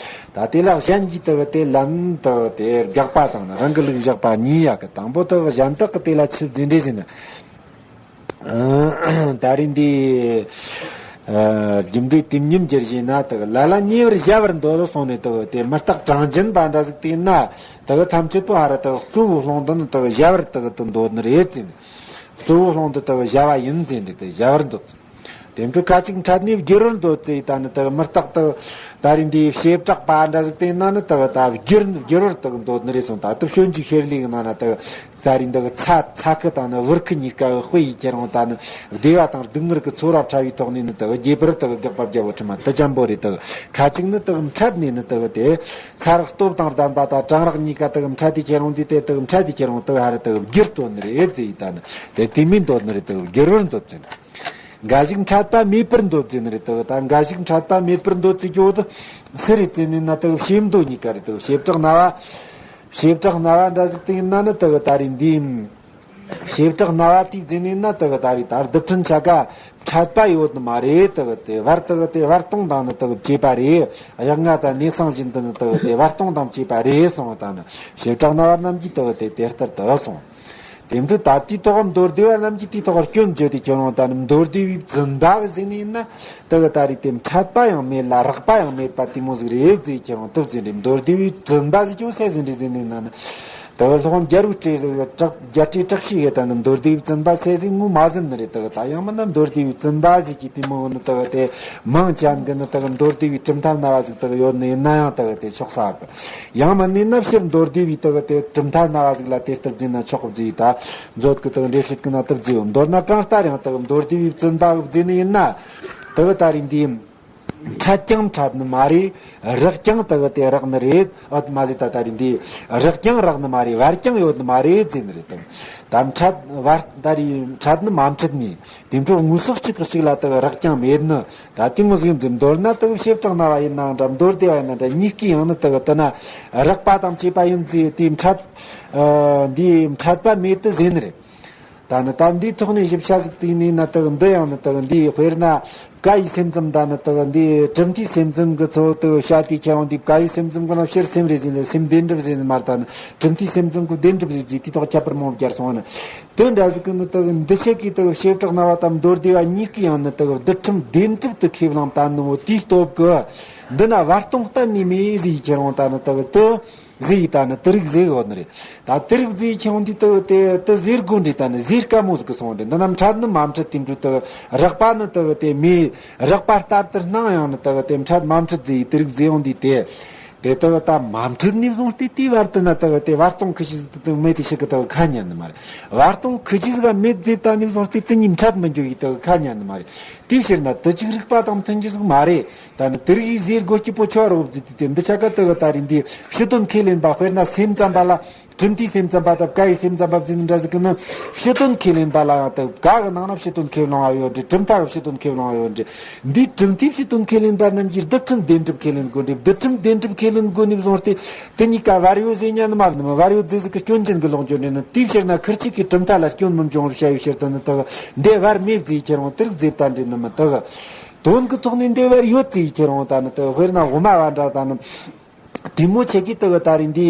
ད་དེ་ལ་གཞན་གྱིས་དེ་གི་དེ་ལན་དེ་གི་དེ་རྒྱག་པ་དང་ནི་རང་གི་ལུགས་བཞག་པ་གཉིས་ཡོད་གི། དང་པོ་དེ་གི་གཞན་དག་གིས་དེ་ལ་ཆི་ཟེར་འདྲ་ཟེར་ན། ད་རེས་འདི་རྒྱུ་འབྲས་དུས་མཉམ་གྱུར་ཞེ་ན། དེ་གི་ལ་ལ་ཉེ་བར་བཞག་པར་འདོད་གསུངས་ནས། དེ་གི་དེ་མི་རྟག་གྲངས་ཅན་པ་འདྲ་ཟིག་དེ་ཡིན་ན། དེ་གི་ཐམས་ཅད་པོ་ཧ་ར་དེ་གི་གཙོ་བོའི་ལུང་དུ་ནི་དེ་གི་བཞག་པར་དེ་གི་དེ་འདོད་ནི་རེད་ཟེར་ནས། གཙོ་བོའི་ལུང་དུ་དེ་གི་བཞག་པ་ཡིན་ཟེར་འདི་དེ་བཞག་པར་འདོད། དེ་འཕྲོ་ཁ་ཅིག་འཕྲད་ནས་བསྒྱུར་བར་འདོད་ཚེ་ད་ནི་དག་མི་རྟག་དག་ད་རེས་འདི་བྱེ་བྲག་པ་འདྲ་ཟིག་དེ་ན་ནི་དག་ད་བསྒྱུར་བསྒྱུར་བར་དག་འདོད་ནི་རེད་སོང་། ད་དུ་སྤྱོད་འཇུག་ཤེར་ལས་གི་ནང་ན་དག་ད་རེས་འདི་གི་ཚ་ཚ་ཁུ་དང་ནི་བུར་ཁུ་གཉིས་ཀ་དཔེ་ཡི་ཁྱེར་འོང་ད་ནི་བདེ་བ་དང་སྡུག་བསྔལ་གི་ཚོར་བ་ཕྲ་བའི་ཐོག་ནས་ནི་དག་རྒྱས་པར་དག་དགག་པ་བརྒྱབ་བོ་ཁྲི་མ་དུ་ཅམ་པོ་རེད། དག་ཁ་ཅིག་ནི་དག་འཕྲད་ནས་ནི་དག་དེ་ཚ་རགས་སྟོབས་དང་ལྡན་པ་དང་གྲང་རགས་གཉིས་ཀ་དག་འཕྲད་དེ་ཁྱེར་འོང་དུས་དེ་དག་འཕྲད་དེ་ཁྱེར་འོང་དག་ཧ་རི་དག་བསྒྱུར་འདོད་ནི་རེད་ཟེར་ཡི་ད་ནི་དེ་དེ་མིན་འདོད་ནི་རེད། དག་བསྒྱུར་བར་འདོད་ཚེ། འགའ་ཞིག་འཕྲད་པ་མེད་པར་འདོད་ཟེར་ནི་རེད་དོ། ད་འགའ་ཞིག་འཕྲད་པ་མེད་པར་འདོད་ཟེར་གྱི་འོ་དོ། སུ་རེད་ཟེར་ནི་ན་དོ་བྱེ་མདོ་གཉིས་ཀ་རེད་དོ། བྱེ་བྲག་སྨྲ་བ། བྱེ་བྲག་སྨྲ་བ་འདྲ་ཟིག་དེ་ཡིན་ན་ནི་དོ་ད་རེད་འདི། བྱེ་བྲག་སྨྲ་བ་དེ་ཟེར་ནི་ན་དོ་ད་རེད་ད་རྡུལ་ཕྲན་ཆ་ག་འཕྲད་པ་ཡོད་ནི་མ་རེད་དོ། དེ་བར་དོ་དེ་བར་སྟོང་དང་ནི་དོ་བཅས་པ་རེད། གཡག་རྔ་དང་གནས་གསང་བཞིན་དུ་ནི་དོ་དེ་བར་སྟོང་དང་བཅས་པ་རེད་གསུངས་ད་ནི་བྱེ་བྲག་སྨྲ་བ་རྣམས་ཀྱིས་དོ་དེ་དེ་ལྟར་དུ་གསུངས། དེ་འདྲ་ད་དེའི་ཐོག་མདོ་སྡེ་པ་རྣམས་ཀྱིས་དེའི་ཐོག་སྐྱོན་བརྗོད་དེ་ཁྱེར་འོང་ད་ནི་མདོ་སྡེ་པའི་བཙུན་པ་ཟེར་ནི་ཡིན་ན་དེ་གི་ད་རེས་དེ་འཕྲད་པ་ཡང་མེད་ལ་རགས་པ་ཡང་མེད་པ་དེ་མོ་ཟིག་རེད་ཟེར་ཁྱེར་འོང་དུ་ཟེར་རེད། མདོ་སྡེ་པའི་བཙུན་པ་ཟེར་ཀྱང་སེ་ཟིན་རེད་ཟེར་ནི་ཡིན་ན་ནི་དེ་གི་སློབ་དཔོན་རྒྱལ་པོའི་བཀྲག་རྒྱལ་སྲས་བཀྲག་ཤིས་ཡོད་ད་ནི་མདོ་སྡེ་པའི་བཙུན་པ་སེ་ཟིན་ངོ་མ་ཟིན་ནི་རེད། དེ་གི་ད་ཡང་མིན་ན་མདོ་སྡེ་པའི་བཙུན་པ་ཟེར་གྱི་དེ་མོ་ནི་དེ་གི་དེ་མང་ཅན་གི་ནི་དེ་གི་མདོ་སྡེ་པའི་གྲུབ་མཐའ་སྨྲ་བ་ཟིག་དེ་གི་ཡོད་ནི་ཡིན་ན་ཡང་དེ་གི་དེ་ཆོག་ས་གི། ཡང་མིན་ནི་ན་ཕྱིར་མདོ་སྡེ་པའི་དག་དེ་གྲུབ་མཐའ་སྨྲ་བ་ཟིག་ལ་དེ་ལྟར་བརྫིས་ན་ཆོག་གི་བརྫིས་ད། མཛོད་ཀྱི་དག་འགྲེལ་བཤད་ཀྱི་ནང་དུ་བརྫིས་ཡོད། མདོར་ན་གང་ལྟར་ཡང་དག་མདོ་སྡེ་པའི་བཙུན་པ་གི་བརྫིས་ནི་ཡིན་ན། དག་ད་རེས་འདི། འཕྲད་ཀྱང་འཕྲད་ནི་མ་རེད། རགས་ཀྱང་དག་དེ་རགས་ནི་རེད། ཨོ་མ་ཟེར་ད་ད་རེས་འདི། རགས་ཀྱང་རགས་ནི་མ་རེད། བར་ཀྱང་ཡོད་ནི་མ་རེད་ཟེར་ནི་རེད་དམ། ད་འཕྲད་བར་ད་རེས་འཕྲད་ནི་མ་འཕྲད་ནི། དེ་འཕྲོ་དངོས་ཟོག་གཅིག་གི་གཅིག་ལ་དག་རགས་ཀྱང་མེད་ནི། ད་དེ་མོ་ཟིག་འཛིན་མདོར་ན་དག་བྱེ་བྲག་སྨྲ་བ་ཡིན་ནའང་འདྲ་མདོ་སྡེ་པ་ཡིན་ནའང་འདྲ་གཉིས་ཀའི་ཡང་ནི་དག་དེ་ན་རགས་པ་དང་བཅས་པ་ཡིན་ཚེ་དེ་འཕྲད། ཨ། འདི་འཕྲད་པ་མེད་དུ་ཟེར་ནི་རེད། ད་ནི་ད་འདིའི་ཐོག་ནས་ཞིབ་ཆ་ཟིག་བལྟས་ནས་ན་དག་འདི་ཡང་ནི་དག་འདིའི་དཔེར་ན་བཀའ་ཡི་སེམས་ཙམ་ད་ནི་དག་འདིའི་གྲུབ་མཐའི་སེམས་ཙམ་གི་ཚོ་དག་བཤད་དེ་ཁྱེར་འོང་དུས་བཀའ་ཡི་སེམས་ཙམ་གི་ནང་ཕྱིར་སེམས་རེད་ཟེར་ནས་སེམས་བདེན་གྲུབ་ཟེར་ནས་མར་ད་ནི་གྲུབ་མཐའི་སེམས་ཙམ་གི་བདེན་གྲུབ་རེད་ཅེས་དེའི་ཐོག་ཁྱད་པར་མང་བོ་སྦྱར་སོང་ནི། དོན་འདྲ་ཟིག་གི་ནི་དག་འདི་ཆེ་གི་དག་བྱེ་བྲག་སྨྲ་བ་དང་མདོ་སྡེ་པ་གཉིས་ཀྱི་ཡང་ནི་དག་རྡུལ་ཕྲན་བདེན་གྲུབ་ཏུ་ཁས་བླངས་བསྟན་ནོ་དེའི་སྟོབས་ཀྱིས་འདི་ན་བར་སྟོང་གཏན་ནས་མེད་ཟེར་ཁྱེར་འོང་ད་ནི་དག་དུ་ཟེར་ད་ནི་དེ་རིགས་ཟེར་ཡོད་ནི་རེད། ད་དེ་རིགས་ཟེར་ཁྱེར་འོང་དུས་དག་དེ་དུ་ཟེར་དགོས་འདྲི་ད་ནི་ཟེར་དཀའ་མོ་ཟིག་གི་སོང་འདྲི། འདི་ན་འཕྲད་ནི་མ་འཕྲད་དེ་འདྲ་དག་རགས་པ་ནི་དག་དེ་མེད། རགས་པ་ལྟར་དུ་སྣང་ཡང་ནི་དག་དེ་འཕྲད་མ་འཕྲད་ཟེར་དེ་རིགས་ཟེར་འོང་དུས་དེ། དེ་དག་ད་མ་འཕྲད་ནས་བཟུང་སྟེ་དེའི་བར་དུ་ན་དག་དེ་བར་སྟོང་ཁུ་ཤི་ཟིག་དེ་མེད་དེ་ཞིག་གི་དག་ཁ་ཉན་ནི་མ་རེད། བར་སྟོང་ཁུ་ཤི་ཟིག་མེད་ཟེར་ད་ནས་བཟུང་སྟེ་དེ་གཉིས་འཕྲད་མི་འཇུག་ཡི་དག་ཁ་ཉན་ནི་མ་རེད། དེའི་ཕྱིར་ན་དུ་གཅིག་རིགས་པ་དང་མཐུན་རྒྱུ་ཟིག་མ་རེད། ད་ནི་དེ་རིགས་ཟེར་དགོས་ཀྱི་པོ་ཆོ་རོབ་ཟིག་དེ་འདི་ཆ་ག་དག་ད་རིང་འདི་ཕྱི་དོན་ཁས་ལེན་པ་དཔེར་ན་སེམས་ཙམ་པ་ལ། གྲུབ་མཐའི་སེམས་ཙམ་པ་དང་བཀའ་ཡི་སེམས་ཙམ་པ་ཟེར་ནི་འདྲ་ཟིག་གི་ནི་ཕྱི་དོན་ཁས་ལེན་པ་ལ་ཡང་དག་བཀའ་གི་ནང་ན་ཕྱི་དོན་ཁས་བླངས་པ་ཡོད་འདྲི། གྲུབ་མཐའ་གི་ཕྱི་དོན་ཁས་བླངས་པ་ཡོད་འདྲི། འདིའི་གྲུབ་མཐའི་ཕྱི་དོན་ཁས་ལེན་པ་རྣམས་ཀྱིས་རྡུལ་ཕྲན་བདེན་གྲུབ་ཁས་ལེན་དགོས་འདྲི། རྡུལ་ཕྲན་བདེན་གྲུབ་ཁས་ལེན་དགོས་ནས་བཟུང་སྟེ་དེ་གཉིས་ཀ་བར་ཡོད་ཟེར་ཉན་ནི་མ་རེད་ནི་མ། བར་ཡོད་ཟེར་ཟིག་གི་སྐྱོན་ཅན་གི་ལོག་འཇོག་འདྲི་ནི། དེའི་ཕྱིར་ན་ཁིར་ཆིག་གི་གྲུབ་མཐའ་ལ་སྐྱོན་མི་འབྱུང་བར་བྱ་བའི་ཕྱིར་དུ་ནི་དག་འདི་བར་མེད་ཟེར་ཁྱེར་འོང་དེ་རིགས་ཟེར་ད་འདྲི་ནི་མི་དག་དོན་གི་ཐོག་ནས་འདི་བར་ཡོད་ཟེར་ཁྱེར་འོང་ད་ནི་དག་དཔེར་ན་དབུ་མ་བ་འདྲ་ད་ནི། དེ་མོ་ཆེ་གི་དག་ད་རིང་འདི།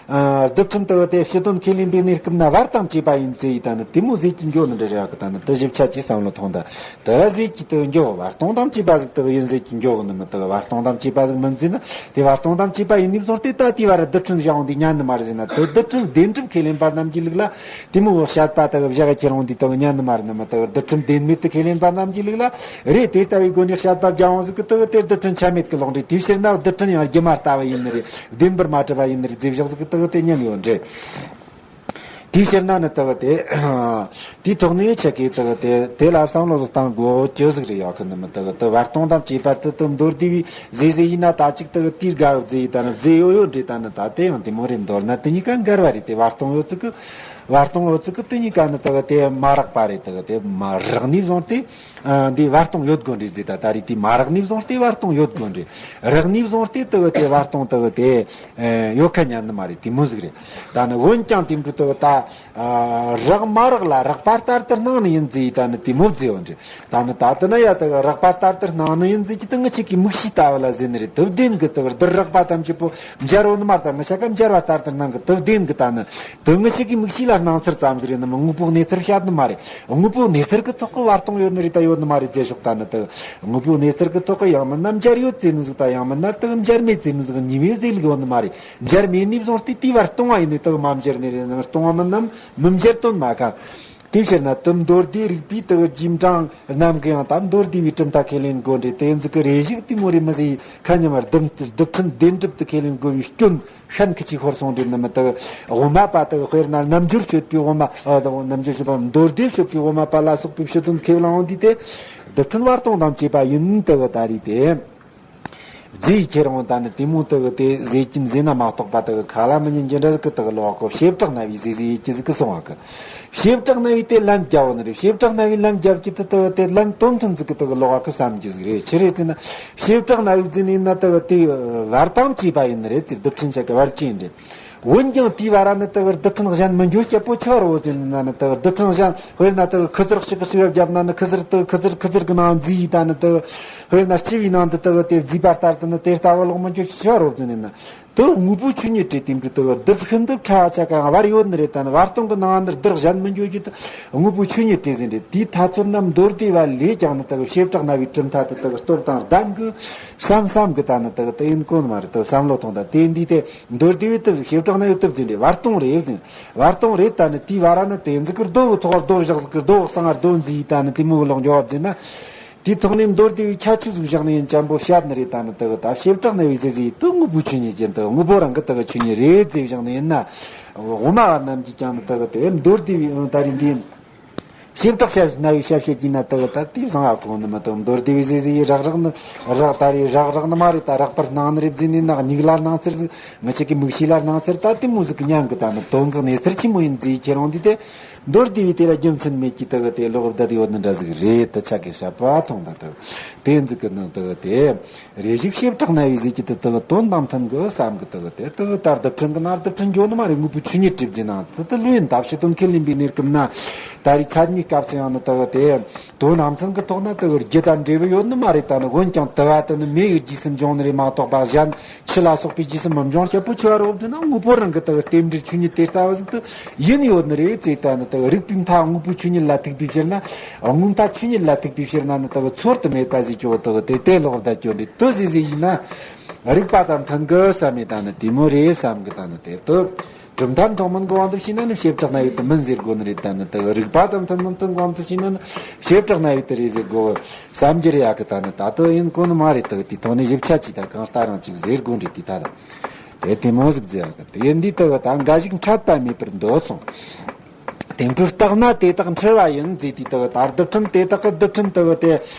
ཨ། རྡུལ་ཕྲན་དག་དེ་ཕྱི་དོན་ཁས་ལེན་པའི་གནས་སྐབས་ན་བར་དང་བཅས་པ་ཡིན་ཚེ་ཡི་ད་ནི་དེ་མོ་ཟེར་གྱི་འགྱོ་ནི་འདྲ་རེ་བ་གི་ད་ནི་དེ་ཞིབ་ཆ་ཅིག་བསམ་བློ་ཐོངས་ད། དེ་ཟེར་གྱི་དག་འགྱོ་བར་སྟོང་དང་བཅས་པ་ཟིག་དག་ཡིན་ཟེར་གྱི་འགྱོ་གི་ནི་མི་དག་བར་སྟོང་དང་བཅས་པ་ཟིག་མིན་ཟེར་ན་དེ་བར་སྟོང་དང་བཅས་པ་ཡིན་ནི་བཟུང་སྟེ་ད་དེ་བར་རྡུལ་ཕྲན་བཞག་འོང་དུས་ཉན་ནི་མ་རེད་ཟེར་ན་དེ་རྡུལ་ཕྲན་བདེན་གྲུབ་ཁས་ལེན་པ་རྣམས་ཀྱི་ལུགས་ལ། དེ་མོ་བཤད་པ་དག་བཞག་ཁྱེར་འོང་དུས་དག་ཉན་ནི་མ་རེད་ནི་མི་དག་རྡུལ་ཕྲན་བདེན་མེད་དུ་ཁས་ལེན་པ་རྣམས་ཀྱི་ལུགས་ལ། རེད་དེ་ལྟ་བུའི་སྒོ་ནས་བཤད་པ་རྒྱལ་དབང་ཟིག་གི་དག་དེ་རྡུལ་ཕྲན་ཆ་མེད་ཀྱི་ལོག་འདྲི། དེའི་ཕྱིར་ན་རྡུལ་ཕྲན་ཡང་སྒྱུ་མ་ལྟ་བུ་ཡིན་ནི་རེད། བདེན་པར་མ་གྲུབ་པ་ཡིན་ནི་རེད་ཟེར་བཞག་ཟིག་གི་དག་དེ་ཉན་ཡོད་འདྲི། དེའི་ཕྱིར་ན་ནི་དག་དེ། དེའི་ཐོག་ནས་ཆེ་གི་དག་དེ་དེ་ལ་བསམ་བློ་ཟིག་བཏང་དགོས་རྒྱུ་ཟིག་རེད་ཡོད་གི་ནི་མི་དག་དེ་བར་སྟོང་དང་བཅས་པ་དེ་དེ་མདོར་བསྡུས་པའི་ཟེར་ཟེར་ཡིན་ན་ད་ཅིག་དག་དེའི་དགའ་བ་ཟེར་ཡི་ད་ནི་ཟེར་ཡོད་ཡོད་འདྲི། ད་ནི་ད་དེ་ཡང་དེ་མོ་རེད། མདོར་ན་དེ་གཉིས་ཀ་འགལ་བ་རེད། དེ་བར་སྟོང་ཡོད་ཚིག་གི་བར་སྟོང་ཡོད་ཚིག་གི་དེ་གཉིས་ཀ་ནི་དག་དེ་མ་རགས་པ་རེད། དག་དེ་མ་རགས་ནས་བཟུང་སྟེ། ཨ། འདི་བར་སྟོང་ཡོད་དགོས་འདྲི་ཟེར་ད་ད་རེས་དེ་མ་རགས་ནས་བཟུང་སྟེ་བར་སྟོང་ཡོད་དགོས་འདྲི། རགས་ནས་བཟུང་སྟེ་དག་དེ་བར་སྟོང་དག་དེ་ཡོད་ཁ་ཉན་ནི་མ་རེད། དེ་མོ་ཟིག་རེད། ད་ནི་འོན་ཀྱང་དེ་འདྲ་དག་ད་རགས་མ་རགས་ལ་རགས་པ་ལྟར་དུ་སྣང་ནི་ཡིན་ཟེར་ད་ནི་དེ་མོ་ཟེར་བ་འདྲི། ད་ནི་ད་ལྟ་ན་ཡ་དག་རགས་པ་ལྟར་དུ་སྣང་ནི་ཡིན་ཟེར་གྱི་དེ་ང་ཆོ་གི་མིག་ཤེས་ལྟ་བུ་ལ་ཟེར་ནི་རེད། དེ་བདེན་གི་དག་རྡུལ་རགས་པ་ཐམས་ཅད་པོ་འབྱར་བོ་ནི་མ་རེད། ད་ང་ཆོ་ག་འབྱར་བ་ལྟར་དུ་སྣང་གི་དེ་བདེན་གི་ད་ནི། དེ་ང་ཆོ་གི་མིག་ཤེས་ལ་སྣང་ཚུལ་ཙམ་ཟིག་རེད་ནི་མི། དངོས་པོའི་གནས་ཚུལ་བཤད་ནི་མ་རེད། དངོས་པོའི་གནས་ཚུལ་གི་ཐོག་གི་བར་སྟོང་ཡོད་ནི་རེད་ད་ཡོད་ནི་མ་རེད་ཟེར་ཤོག་ད་ནི་དེ་དངོས་པོའི་གནས་ཚུལ་གི་ཐོག་གི་ཡང་མིན་ན་འབྱར་ཡོད་ཟེར་ནི་ཟིག་ད་ཡང་མིན་ན་དེ་འབྱར་མེད་ཟེར་ནི་ཟིག་གཉིས་མེད་ཟེར་ལུགས་ཡོད་ནི་མ་རེད། འབྱར་མེད་ནས་བཟུང་སྟེ་དེའི་བར་སྟོང་བ་ཡིན་ནི་དེ་མ་འབྱར་ནི་རེད། ནི་སྟོང་བ་མིན་ནམ་མི་འབྱར་དོན་མ་ག་དེའི་ཕྱིར་ན་དུ་མདོ་སྡེའི་རིགས་པའི་དུ་རྒྱུན་གྲངས་རྣམས་ཀྱི་ཡང་ད་མདོ་སྡེ་བའི་གྲུབ་མཐའ་ཁས་ལེན་དགོས་འདྲེ། དེ་ཚིག་གི་རེ་ཞིག་དེ་མོ་རེ་མི་ཟེར། ཁ་ཉིན་མར་རྡུལ་རྡུལ་ཕྲན་བདེན་གྲུབ་ཏུ་ཁས་ལེན་དགོས་པའི་སྐྱོན་ཤན་ཁི་ཆི་ཤོར་སོང་འདྲེ་ནི་མི་དུ་དབུ་མ་པ་དུ་དཔེར་ན་རྣམ་འགྱུར་སྤྱོད་པའི་དབུ་མ། ཨ་དུ་རྣམ་འགྱུར་སྤྱོད་པ་མདོ་སྡེ་སྤྱོད་པའི་དབུ་མ་པ་ལ་སོགས་པའི་ཕྱི་དོན་ཁས་བླངས་འོང་དུས་དེ་རྡུལ་ཕྲན་བར་སྟོང་དང་བཅས་པ་ཡིན་དུ་ད་རེད་དེ། རྫས་ཁྱེར་འོང་ད་ནི་དེ་མོ་དག་དེ་ཟེར་གྱིན་ཟེར་ན་མ་གཏོགས་པ་དག་ཁ་ལ་མི་ཉན་གྱི་འདྲ་ཟིག་གི་དག་ལོག་གི་བྱེ་བྲག་རྣ་བའི་ཟེར་ཟེར་ཡེ་ཀྱི་ཟིག་གི་སོང་བ་གི། བྱེ་བྲག་རྣ་བའི་དེ་ལན་རྒྱབ་བ་ནི་རེད། བྱེ་བྲག་རྣ་བའི་ལན་རྒྱབ་ཀྱི་དེ་དག་དེ་ལན་དོན་མཐུན་ཟིག་གི་དག་ལོག་གི་བསམ་གྱི་ཟིག་རེད། ཆི་རེད་ཟེར་ན་བྱེ་བྲག་རྣ་བའི་ཟེར་ནས་ན་དག་དེ་བར་དང་བཅས་པ་ཡིན་ནི་རེད་ཟེར། རྡུལ་ཕྲན་ཆ་ག་བར་ཅི་ཡིན་རེད། འོན་ཀྱང་དེའི་བར་ནི་དག་རྡུལ་ཕྲན་གཞན་མི་འགྱོ་སྐྱབས་པོ་ཆི་བ་རོ་ཟེར་ན་ནི་དག་རྡུལ་ཕྲན་གཞན་དཔེར་ན་དག་ཁུ་ཚུར་གཅིག་གིས་གཅིག་བརྒྱབ་ན་ནི་ཁུ་ཚུར་དག་ཁུ་ཚུར་ཁུ་ཚུར་གི་ནང་འཛུལ་ཡི་ད་ནི་དག་དཔེར་ན་ལྕི་བའི་ནང་དུ་དག་དེ་འཛུལ་པ་ལྟར་དུ་ནི་དེ་ལྟ་བུ་ལོག་མི་འགྱོ་ཆི་བ་རོ་ཟེར་ན་ནི་དུ་དངོས་པོའི་ཆོས་ཉིད་དེ་དེ་འདྲ་དག་རྡུལ་ཕྲན་དུ་ཕྲ་བ་ཆ་ག་བར་ཡོད་ནི་རེད། ད་ནི་བར་སྟོང་གི་ནང་ནི་རྡུལ་གཞན་མི་འགྱོ་རྒྱུ་དུ་དངོས་པོའི་ཆོས་ཉིད་དེ་ཟེར་རེད། དེའི་ཐ་ཚོད་ན་མདོ་སྡེ་བ་ལས་ཀྱང་ནི་དག་བྱེ་བྲག་རྣ་བའི་གྲུབ་མཐའ་དུ་དག་སྟོབས་དང་ལྡན་གི་བསམ་བསམ་གི་ད་ནི་དག་དེ་ཡིན་གོ་ནི་མ་རེད། དུ་བསམ་བློ་ཐོངས་ད་དེ་འདི་དེ། མདོ་སྡེ་བའི་སྟོབས་བྱེ་བྲག་རྣ་བའི་སྟོབས་ཟེར་རེད། བར་སྟོང་རེད་ཟེར། བར་སྟོང་རེད། ད་ནི་དེའི་བར་ནི་དེ་ཟིག་གི་རྡོ་གི་ཐོག་རྡོ་བཞག་ཟིག་གི་རྡོ་གསང་ང་རྡོ་འཛུལ་ཡི་ད་ནི་དེ་མོ་གི་ལོག་འགྱོ་བ་ཟེར་ན། དེའི་ཐོག་ནས་མདོ་སྡེ་བའི་ཁྱད་ཆོས་ཟིག་བཞག་ནས་ཡིན་ཅམ་པོ་བཤད་ནི་རེད། ད་ནི་དེ་གི་ད་བྱེ་བྲག་རྣ་བའི་ཟེར་ཟེར་ཡི་དུ་དངོས་པོའི་ཆོས་ཉིད་ཅན་དུ་དངོས་པོ་རང་གི་དེ་གི་ཆོས་ཉིད་རེད་ཟེར་བཞག་ནས་ཡིན་ན། དབུ་མ་བ་རྣམས་ཀྱིས་ཀྱང་ནི་དེ་གི་དེ་མདོ་སྡེ་བའི་ད་རེད་འདི། བྱེ་བྲག་ཞབས་རྣ་བའི་ཞབས་ཕྱི་གྱིས་ན་དག་ད་དེ་བཟང་ཨ་གོ་ནི་མི་དང་མདོར་བསྡུས་པའི་ཟེར་ཟེར་ཡི་རག་རག་ནི་རག་ད་རེ་རག་རག་ནི་མ་རེད། ད་རག་པར་སྣང་ནི་རེད་ཟེར་ནས་ན་མིག་ལ་སྣང་ཚུལ་ཟིག་མི་ཞིག་གི་མིག་ཤེས་ལ་སྣང་ཚུལ་ད་དེ་མོ་ཟིག་གི་མྱང་གི་ད་ནི་དོན་གི་གནས་ཚུལ་ཆི་མོ་ཡིན་ཟེར་ཁྱེད་རང་འདི་དེ་མདོར་བསྡུས་པའི་དེ་ལ་རྒྱུ་མཚན་མེད་ཀྱི་དག་དེ་ལོག་བསྡད་ཡོད་ནི་འདྲ་ཟིག་རེད། དུ་ཆ་གི་བཤད་པ་ཐོང་ད་དག་དེ་ཟིག་གི་ནི་དག་དེ། རེ་ཞིག་བྱེ་བྲག་རྣ་བའི་ཟེར་གྱི་དེ་དག་དོན་དང་མཐུན་གི་བསམ་གི་དག་དེ་དག་ད་རྡུལ་ཕྲན་གི་ན་རྡུལ་ཕྲན་འགྱོ་ནི་མ་རེད། དངོས་པོའི་ཆོས་ཉིད་གྲུབ་ཟེར་ན་དེ་དེ་ལོས་ཡིན། ད་ཕྱི་དོན་ཁས་ལེན་པའི་གནས་སྐབས་ན་ད་རེས་ཚད་མའི་སྐབས་སུ་ཡང་ནི་དག་དེ་དོན་ནང་ཚན་གི་ཐོག་ན་དག་རྒྱུ་དང་འབྲས་བུ་ཡོད་ནི་མ་རེད། ད་ནི་འོན་ཀྱང་དུ་བ་དེ་ནི་མེ་ཡི་རྗེས་སུ་འབྱུང་ནི་རེད་མ་གཏོགས་པ་གཞན་ཆུ་ལ་སོགས་པའི་རྗེས་སུ་མི་འབྱུང་སྐྱབས་པོ་ཆེ་བ་རོ་ཟེར་ན་དངོས་པོ་རང་གི་དག་རྟེན་འབྲེལ་ཆོས་ཉིད་དེ་ལྟ་བུ་ཟིག་ཏུ་ཡིན་ཡོད་ནི་རེད་ཟེར། ད་ནི་དག་རིགས་པའི་མཐའ་དངོས་པོའི་ཆོས་ཉིད་ལ་ཐུག་པའི་ཕྱིར་ན། དངོས་མཐའ་ཆོས་ཉིད་ལ་ཐུག་པའི་ཕྱིར་ན་ནི་དག་ཚོར་དུ་མེད་པ་ཟེར་གྱི་བོ་དག་དེ་དེ་ལོག་བསྡད་ཀྱོ་འདི་དུ་ཟེར་ཟེར་ཡིན་ན། རིགས་པ་དང་མཐུན་གི་བསམ་མེད་ད་ནི་དེ་མོ་རེད་བསམ་གི་ད་ནི་དེ་དུ། གྲུབ་མཐའ་མཐོང་མིན་གི་དབང་དུ་བྱས་ན་ནི་བྱེ་བྲག་རྣ་བའི་དུ་མིན་ཟེར་དགོས་ནི་རེད། ད་ནི་དུ་རིགས་པ་དང་མཐུན་མིན་དུ་དབང་དུ་བྱས་ན་ནི་བྱེ་བྲག་རྣ་བའི་དུ་རེད་ཟེར་དགོས་བསམ་གྱི་རེད་ཡ་གི་ད་ནི་ད་དུ་ཡིན་གོ་ནི་མ་རེད། དུ་དེ་ཐོག་ནས་ཞིབ་ཆ་ཅིག་ད་གང་ལྟར་རང་ཅིག་ཟེར་དགོས་རེད། དེ་ད་ར་དེ་དེ་མོ་ཟིག་ཟེར་ཡ་གི་དེ་ཡིན་དུས་དུ་ད་འགའ་ཞིག་འཕྲད་པ་མེད་པར་འདོད་སོང་། དེ་འཕྲོ་བརྟགས་ན་དེ་དག་འཁྲུལ་བ་ཡིན་ཟེར་དུས་དག་ད་རྡུལ་ཕྲན་དེ་དག་གི་རྡུལ་ཕྲན་དག་དེ་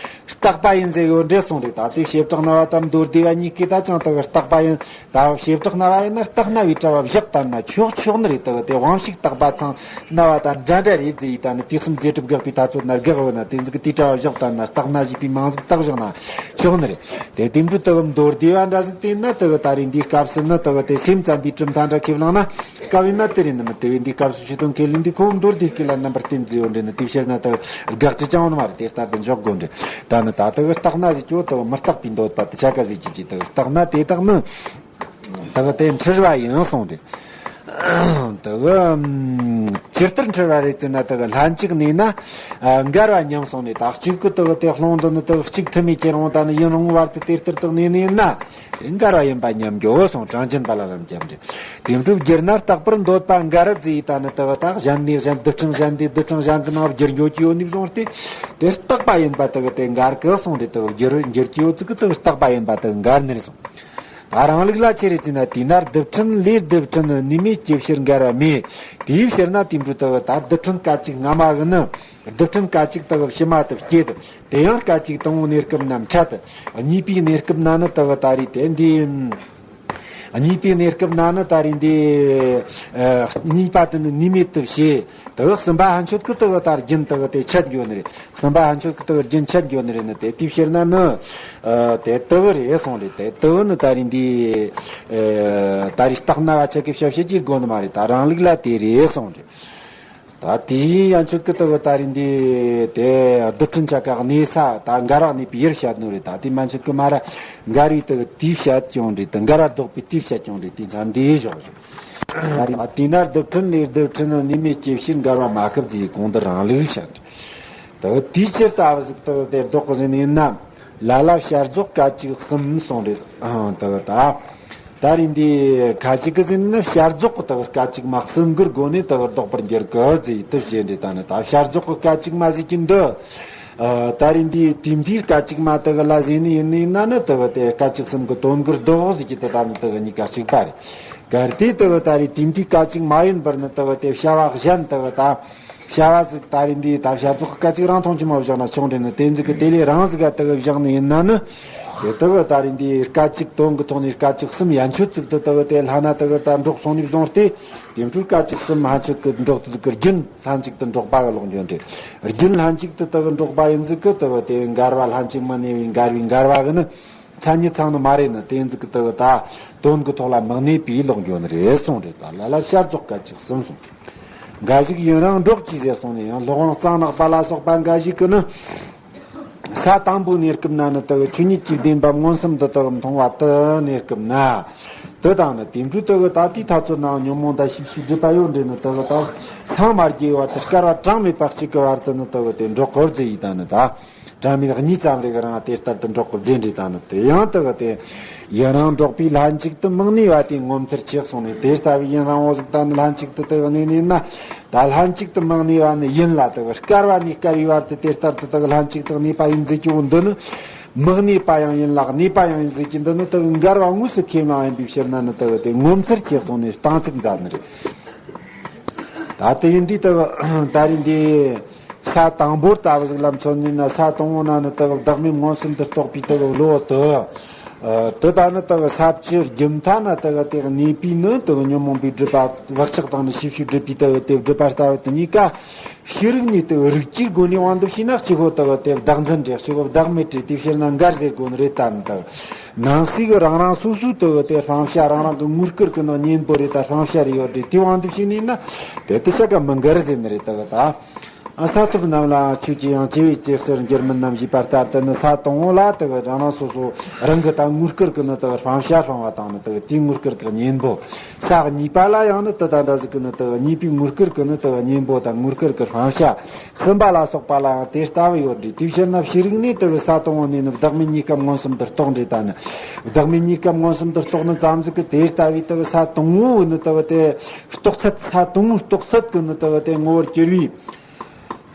བརྟགས་པ་ཡིན་ཟེར་ཡོད་འདྲེ་སོང་རེད། ད་དེ་བྱེ་བྲག་རྣ་བ་དང་མདོར་བསྡུས་པ་གཉིས་ཀས་ད་ཅང་དག་བརྟགས་པ་ཡིན། ད་བྱེ་བྲག་རྣ་བ་ཡིན་ན་བརྟགས་རྣ་བའི་དྲ་བ་བཞག་བཏང་ན་ཆོག་ཆོག་ནི་རེད། དག་དེ་དབང་ཕྱུག་བརྟགས་པ་ཚང་རྣ་བ་དང་འདྲ་འདྲ་རེད་ཟེར་ཡི་ད་ནི་དུས་གསུམ་རྗེས་གྲུབ་དགག་པའི་ཐ་ཚོད་ན་དགག་ཡོད་ན་དེ་ཟིག་གི་དེའི་དྲ་བ་བཞག་བཏང་ན་བརྟགས་ན་ཞེས་པའི་མིང་ཟིག་བཏགས་བཞག་ན་ཆོག་ནི་རེད། དེ་དེ་འཕྲོ་དག་མདོར་བསྡུས་པ་འདྲ་ཟིག་དེ་ཡིན་ན་དག་ད་རེས་འདིའི་སྐབས་སུ་ནི་དག་དེ་སེམས་ཙམ་པའི་གྲུབ་མཐའ་འདྲ་ཁས་བླངས་ན། སྐབས་ཡིན་ན་དེ་རེད་ནི་མི་དེ་བས་འདི་སྐབས་སུ་ཕྱི་དོན་ཁས་ལེན་འདི་ཁོ་བོ་མདོར་བསྡུས་སྐད་ལ་རྣམ་པར་བསྟན་ཟེར་ཡོད་འདྲེ་ནི་དེ་བཤད་ན་ད་དགག་བྱ་ཅང་ཡོད་ནི་མ་རེད། དེ་ལྟར་དུ་འཇོག་དགོས་འདྲེ། ད་ནི་ད་ལྟ་གི་བརྟགས་ན་ཟེར་གྱི་འོ་ད་མི་རྟག་པའི་འདོད་པ་དེ་ཆ་ག་ཟེར་གྱི་ཅི་ད་བརྟགས་ན་དེ་དག་ནི་ད་གི་དེ་འཁྲུལ་བ་ཡིན་གསུངས་འདྲེ། ད་གི་ཇི་ལྟར་འཁྲུལ་བ་རེད་ཟེར་ན་ད་གི་ལྷན་ཅིག་གནས་ན་འགལ་བ་མཉམ་གསུངས་ནས་ད་གཅིག་གི་ད་གི་དེ་ལྷུང་དུ་ནི་ད་གི་གཅིག་ཐུ་མི་ཁྱེར་འོང་ད་ནི་ཡུན་རིང་བར་དུ་དེ་ལྟར་དུ་གནས་ནས་ན། འགལ་བ་ཡིན་པ་མཉམ་འགྱོ་གསུངས། གྲངས་ཅན་པ་ལ་ལམ་སྐྱབས་འདྲེན། དེ་འགྲུབ་བསྒྱུར་ན་རྟག་པར་འདོད་པ་འགལ་རབ་ཟེར་ཡི་ད་ནི་དག་དག་གཞན་ནས་གཞན་རྡུལ་ཕྲན་གཞན་འདི་རྡུལ་ཕྲན་གཞན་གྱི་ནང་བསྒྱུར་འགྱོ་གི་ཡོད་ནི་བཟུང་སྟེ། དེ་རྟག་པ་ཡིན་པ་དག་དེ་འགལ་གི་གསུངས་ཏེ་དག་བསྒྱུར་འགྱུར་གྱི་ཡོད་ཚིག་གི་དག་རྟག་པ་ཡིན་པ་དག་འགལ་ནི་རེད་གསུངས། ད་རང་ལུགས་ལ་ཆི་རེད་ཟེར་ན་དེས་ན་རྡུལ་ཕྲན་ལས་རྡུལ་ཕྲན་ནུས་མེད་ཀྱི་ཕྱིར་འགལ་བ་མེད། དེའི་ཕྱིར་ན་དེ་འགྲུབ་དག་ད་རྡུལ་ཕྲན་སྐད་ཅིག་སྔ་མ་གི་ནི། རྡུལ་ཕྲན་སྐད་ཅིག་དག་ཕྱི་མ་དུ་སྐྱེད། དེ་ཡང་སྐད་ཅིག་དང་པོའི་གནས་སྐབས་ན་འཕྲད། གཉིས་པའི་གནས་སྐབས་ན་ནི་དག་ད་རེས་དེ་འདི། གཉིས་པའི་གནས་སྐབས་ན་ནི་ད་རེས་འདི། གཉིས་པ་དེ་ནི་ནུས་མེད་དུ་བྱས། དག་གསུམ་པ་ཧན་ཆོད་ཀྱི་དག་ད་རྒྱུན་དག་དེ་ཆད་འགྱོ་ནི་རེད། གསུམ་པ་ཧན་ཆོད་ཀྱི་དག་རྒྱུན་ཆད་འགྱོ་ནི་རེད་ནི་དེ་དེའི་ཕྱིར་ན་ནི། དེ་དག་རེད་གསུངས་རེད། དེ་དག་ནི་ད་རེས་འདི། ད་རེས་བརྟགས་ན་བ་ཆ་གི་བྱ་བྱེད་ཀྱི་དགོས་ནི་མ་རེད། ད་རང་ལུགས་ལ་དེ་རེད་གསུངས་རེད། ད་དེའི་ཡན་ཆོད་ཀྱི་དག་ད་རེས་འདི་དེ་རྡུལ་ཕྲན་ཆ་ག་གནས་ས་ད་འགལ་བ་གནས་པའི་ཡུལ་བཤད་ནོ་རེད། ད་དེ་མན་ཆོད་ཀྱི་མ་ར་འགལ་བའི་དག་དེའི་བཤད་ཀྱང་རེད། དེ་འགལ་བ་ལྡོག་པའི་དེའི་བཤད་ཀྱང་རེད། དེ་མཚམས་འདི་བཞག་བཞག་ད་དེས་ན་རྡུལ་ཕྲན་ལས་རྡུལ་ཕྲན་ནུས་མེད་ཀྱི་ཕྱིར་འགལ་བ་མ་ཁབ་དེའི་གོང་དུ་རང་ལུགས་བཤད། དག་དེའི་ཕྱིར་ལྟ་བུ་ཟིག་དག་དེ་ལྡོག་གི་ཟིན་ཡིན་ན་ལ་ལ་བྱ་རྫོགས་སྐད་ཅིག་གསུམ་གསུངས་རེད། ཨང་དག་ད། ད་རེས་འདི་ཁ་ཅིག་གི་ཟིན་ན་བྱ་རྫོགས་ཀྱི་དག་སྐད་ཅིག་མ་གསུམ་གྱི་སྒོ་ནས་དག་ལྡོག་པར་འགྱུར་གི་ཟེར་དུ་བྱས་འདྲི་ད་ནི་ད་བྱ་རྫོགས་ཀྱི་སྐད་ཅིག་མ་ཟེར་གྱི་འདི། ཨ། ད་རེས་འདི་དེ་འདྲའི་སྐད་ཅིག་མ་དག་ལ་ཟིན་ནི་ཡིན་ནི་ཡིན་ན་ནི་དག་དེ་སྐད་ཅིག་གསུམ་གྱི་དོན་གྱི་ལྡོག་ཟེར་གྱི་དེ་ད་ནི་དག་གཉིས་ཀ་གཅིག་པ་རེད། གལ་ཏེ་དག་ད་རེས་དེ་འདྲའི་སྐད་ཅིག་མ་ཡིན་པར་ནི་དག་དེ་བྱ་བ་གཞན་དག་ད། བྱ་བ་ཟིག་ད་རེས་འདི་ད་བྱ་ཚོགས་སྐད་ཅིག་རང་མཐོང་ཆུང་མ་བཞག་ན་ཆུང་འདྲེ་ནི་དེ་ཟིག་གི་དེ་ལས་རང་ཟིག་ག་དག་བཞག་ནི་ཡིན་ན་ནི། དེ་དག་ད་རེས་འདི་སྐད་ཅིག་དོན་གྱི་ཐོག་ནས་སྐད་ཅིག་གསུམ་ཡན་ཆོད་ཟིག་ཏུ་དག་དེ་ལྷ་ན་དག་ད་འགྲོགས་སོང་ནས་བཟུང་སྟེ། དེ་འཕྲོས་སྐད་ཅིག་གསུམ་ཡན་ཆོད་ཀྱི་འགྲོགས་ཟིག་གི་རྒྱུན་ལྷན་ཅིག་ཏུ་འགྲོགས་པ་གི་ལོག་འགྱོ་འདྲེ། རྒྱུན་ལྷན་ཅིག་ཏུ་དག་འགྲོགས་པ་ཡིན་ཟིག་གི་དག་དེ་འགལ་བ་ལྷན་ཅིག་མི་གནས་པའི་འགལ་བའི་འགལ་བ་གི་ནི། མཚན་ཉིད་ཚང་ནི་མ་རེད་ནི་དེ་ཟིག་གི་དག་ད་དོན་གྱི་ཐོག་ལ་མི་གནས་པའི་ལོག་འགྱོ་ནི་རེད་གསུངས་རེད། ད་ལ་ལ་བྱ་རྫོགས་སྐད་ཅིག་གསུམ་གསུངས། འགའ་ཞིག་ཡུན་རིང་འགྲོགས་ཀྱིས་ཟེར་སོང་ནས་ཡང་སློབ་དཔོན་གཙང་ནག་པ་ལ་སོགས་པ་འགའ་ཞིག་གིས་ནི། ས་དང་པོ་གནས་སྐབས་ན་ནི་དག་ཆོས་ཉིད་ཀྱི་བདེན་པ་མངོན་སུམ་དུ་དག་མཐོང་བ་དུ་གནས་སྐབས་ན། དེ་དང་ནི་དེ་འཕྲོས་དག་ད་ལྟའི་ཐ་ཚོད་ནའང་ཉོན་མོངས་དང་ཤེས་བྱའི་སྒྲིབ་པ་ཡོད་འདྲེ་ནི་དག་དང་སངས་མ་རྒྱས་བར་དུ་སྐལ་བ་གྲངས་མེད་པ་གཅིག་གི་བར་དུ་ནི་དག་དེ་འགྲོགས་གི་བར་ཟེར་ཡི་ད་ནི་ད། གྲངས་མེད་གཉིས་ཙམ་རེ་གི་རིང་དེ་ལྟར་དུ་འགྲོགས་གི་བར་ཟེར་འདྲེ་ད་ནི་དེ་ཡང་དག་དེ། ཡུན་རིང་འགྲོགས་པའི་ལྷན་ཅིག་ཏུ་མི་གནས་པ་དེ་ངོ་མཚར་ཆེ་གསུངས་ནས་དེ་ལྟ་བུའི་ཡུན་རིང་བོ་ཟིག་ད་ནི་ལྷན་ཅིག་ཏུ་དག་གནས་ནས་ན། ད་ལྷན་ཅིག་ཏུ་མི་གནས་པ་ནི་ཡིན་ལ་དག་བསྐལ་བ་ནས་བསྐལ་བའི་བར་དུ་དེ་ལྟར་དུ་དག་ལྷན་ཅིག་ཏུ་གནས་པ་ཡིན་ཟེར་གྱི་བོ་འདི་ནི། མི་གནས་པ་ཡང་ཡིན་ལ་གནས་པ་ཡང་ཡིན་ཟེར་གྱི་འདི་ནི་དག་འགལ་བ་དངོས་སུ་ཁས་བླངས་ཡིན་པའི་ཕྱིར་ན་ནི་དག་དེ་ངོ་མཚར་ཆེ་གསུངས་ནས་གཏན་ཚིགས་མཛད་ནི་རེད། ད་དེ་ཡིན་དུས་དག་ད་རེས་འདི། ས་དང་པོར་ལྟ་བུ་ཟིག་ལ་མཚོན་ནས་ན་ས་དང་པོ་ན་ནི་དག་བདག་མེད་མངོན་སུམ་དུ་རྟོགས་པའི་དག་བློ་དུ། དེ་ལྟ་ནི་དག་ས་བཅུ་རྒྱུན་མཐའ་ན་དག་དེ་གནས་པའི་ནི་དག་ཉོན་མོངས་པའི་སྒྲིབ་པ་བག་ཆགས་དང་ནི་ཤེས་བྱའི་སྒྲིབ་པའི་དག་དེ་སྒྲིབ་པ་ལྟ་བུ་དེ་གཉིས་ཀ་ཕྱི་རིག་ནས་དག་རིག་གི་སྒོ་ནས་དབང་དུ་བྱས་ན་གཅིག་པོ་དག་དེ་བདག་འཛིན་རེད། གཅིག་པོ་བདག་མེད་རེད། དེའི་ཕྱིར་ན་འགལ་ཟེར་དགོས་ནི་རེད། ད་ནི་དག་ནང་གསེས་ཀྱི་རང་རང་སོ་སོའི་དག་དེ་སྤང་བྱ་རང་རང་གི་ངོ་སྐལ་གྱི་ནང་གཉེན་པོ་རེད། ད་སྤང་བྱ་རེ་ཡོད་རེད། དེའི་དབང་དུ་བྱས་ནས་ན་དེ་དེ་ཤ་ཀ་མི་འགལ་ཟེར་ནི་རེད། དག་ད། ཨ། ས་ཐོབ་རྣམས་ལའང་ཆོས་ཀྱི་དབྱིངས་སྐྱེ་བའི་སྐྱེ་ཟེར་འགྱུར་མིན་ནམ་ཞེས་པ་ལྟར་དུ་ནི་ས་དང་པོ་ལ་དག་རང་རང་སོ་སོ་རང་གི་ད་ངོ་སྐལ་གྱི་ནི་དག་སྤང་བྱ་སྤང་བ་དང་ནི་དག་དེའི་ངོ་སྐལ་གྱི་གཉེན་པོ། ས་གཉིས་པ་ལ་ཡང་ནི་དེ་དང་འདྲ་ཟིག་གི་ནི་དག་གཉིས་པའི་ངོ་སྐལ་གྱི་ནི་དག་གཉེན་པོ་དང་ངོ་སྐལ་གྱི་སྤང་བྱ། གསུམ་པ་ལ་སོགས་པ་ལའང་དེ་ལྟ་བུ་ཡོད་འདྲ། དེའི་ཕྱིར་ན་ཕྱི་རིག་ནས་དག་ས་དང་པོ་ནས་ནི་བདག་མེད་གཉིས་ཀ་མངོན་སུམ་དུ་རྟོགས་འདྲ། ད་ནི་བདག་མེད་གཉིས་ཀ་མངོན་སུམ་དུ་རྟོགས་ནི་ཙམ་ཟིག་གི་དེ་ལྟ་བུའི་དག་ས་དང་པོ་ནི་དག་དེ་རྟོགས་ཚད། ས་དང་པོའི་རྟོགས་ཚད་ཀྱི་ནི་དག་དེ་ངོ་བོར་གྱུར་བའི།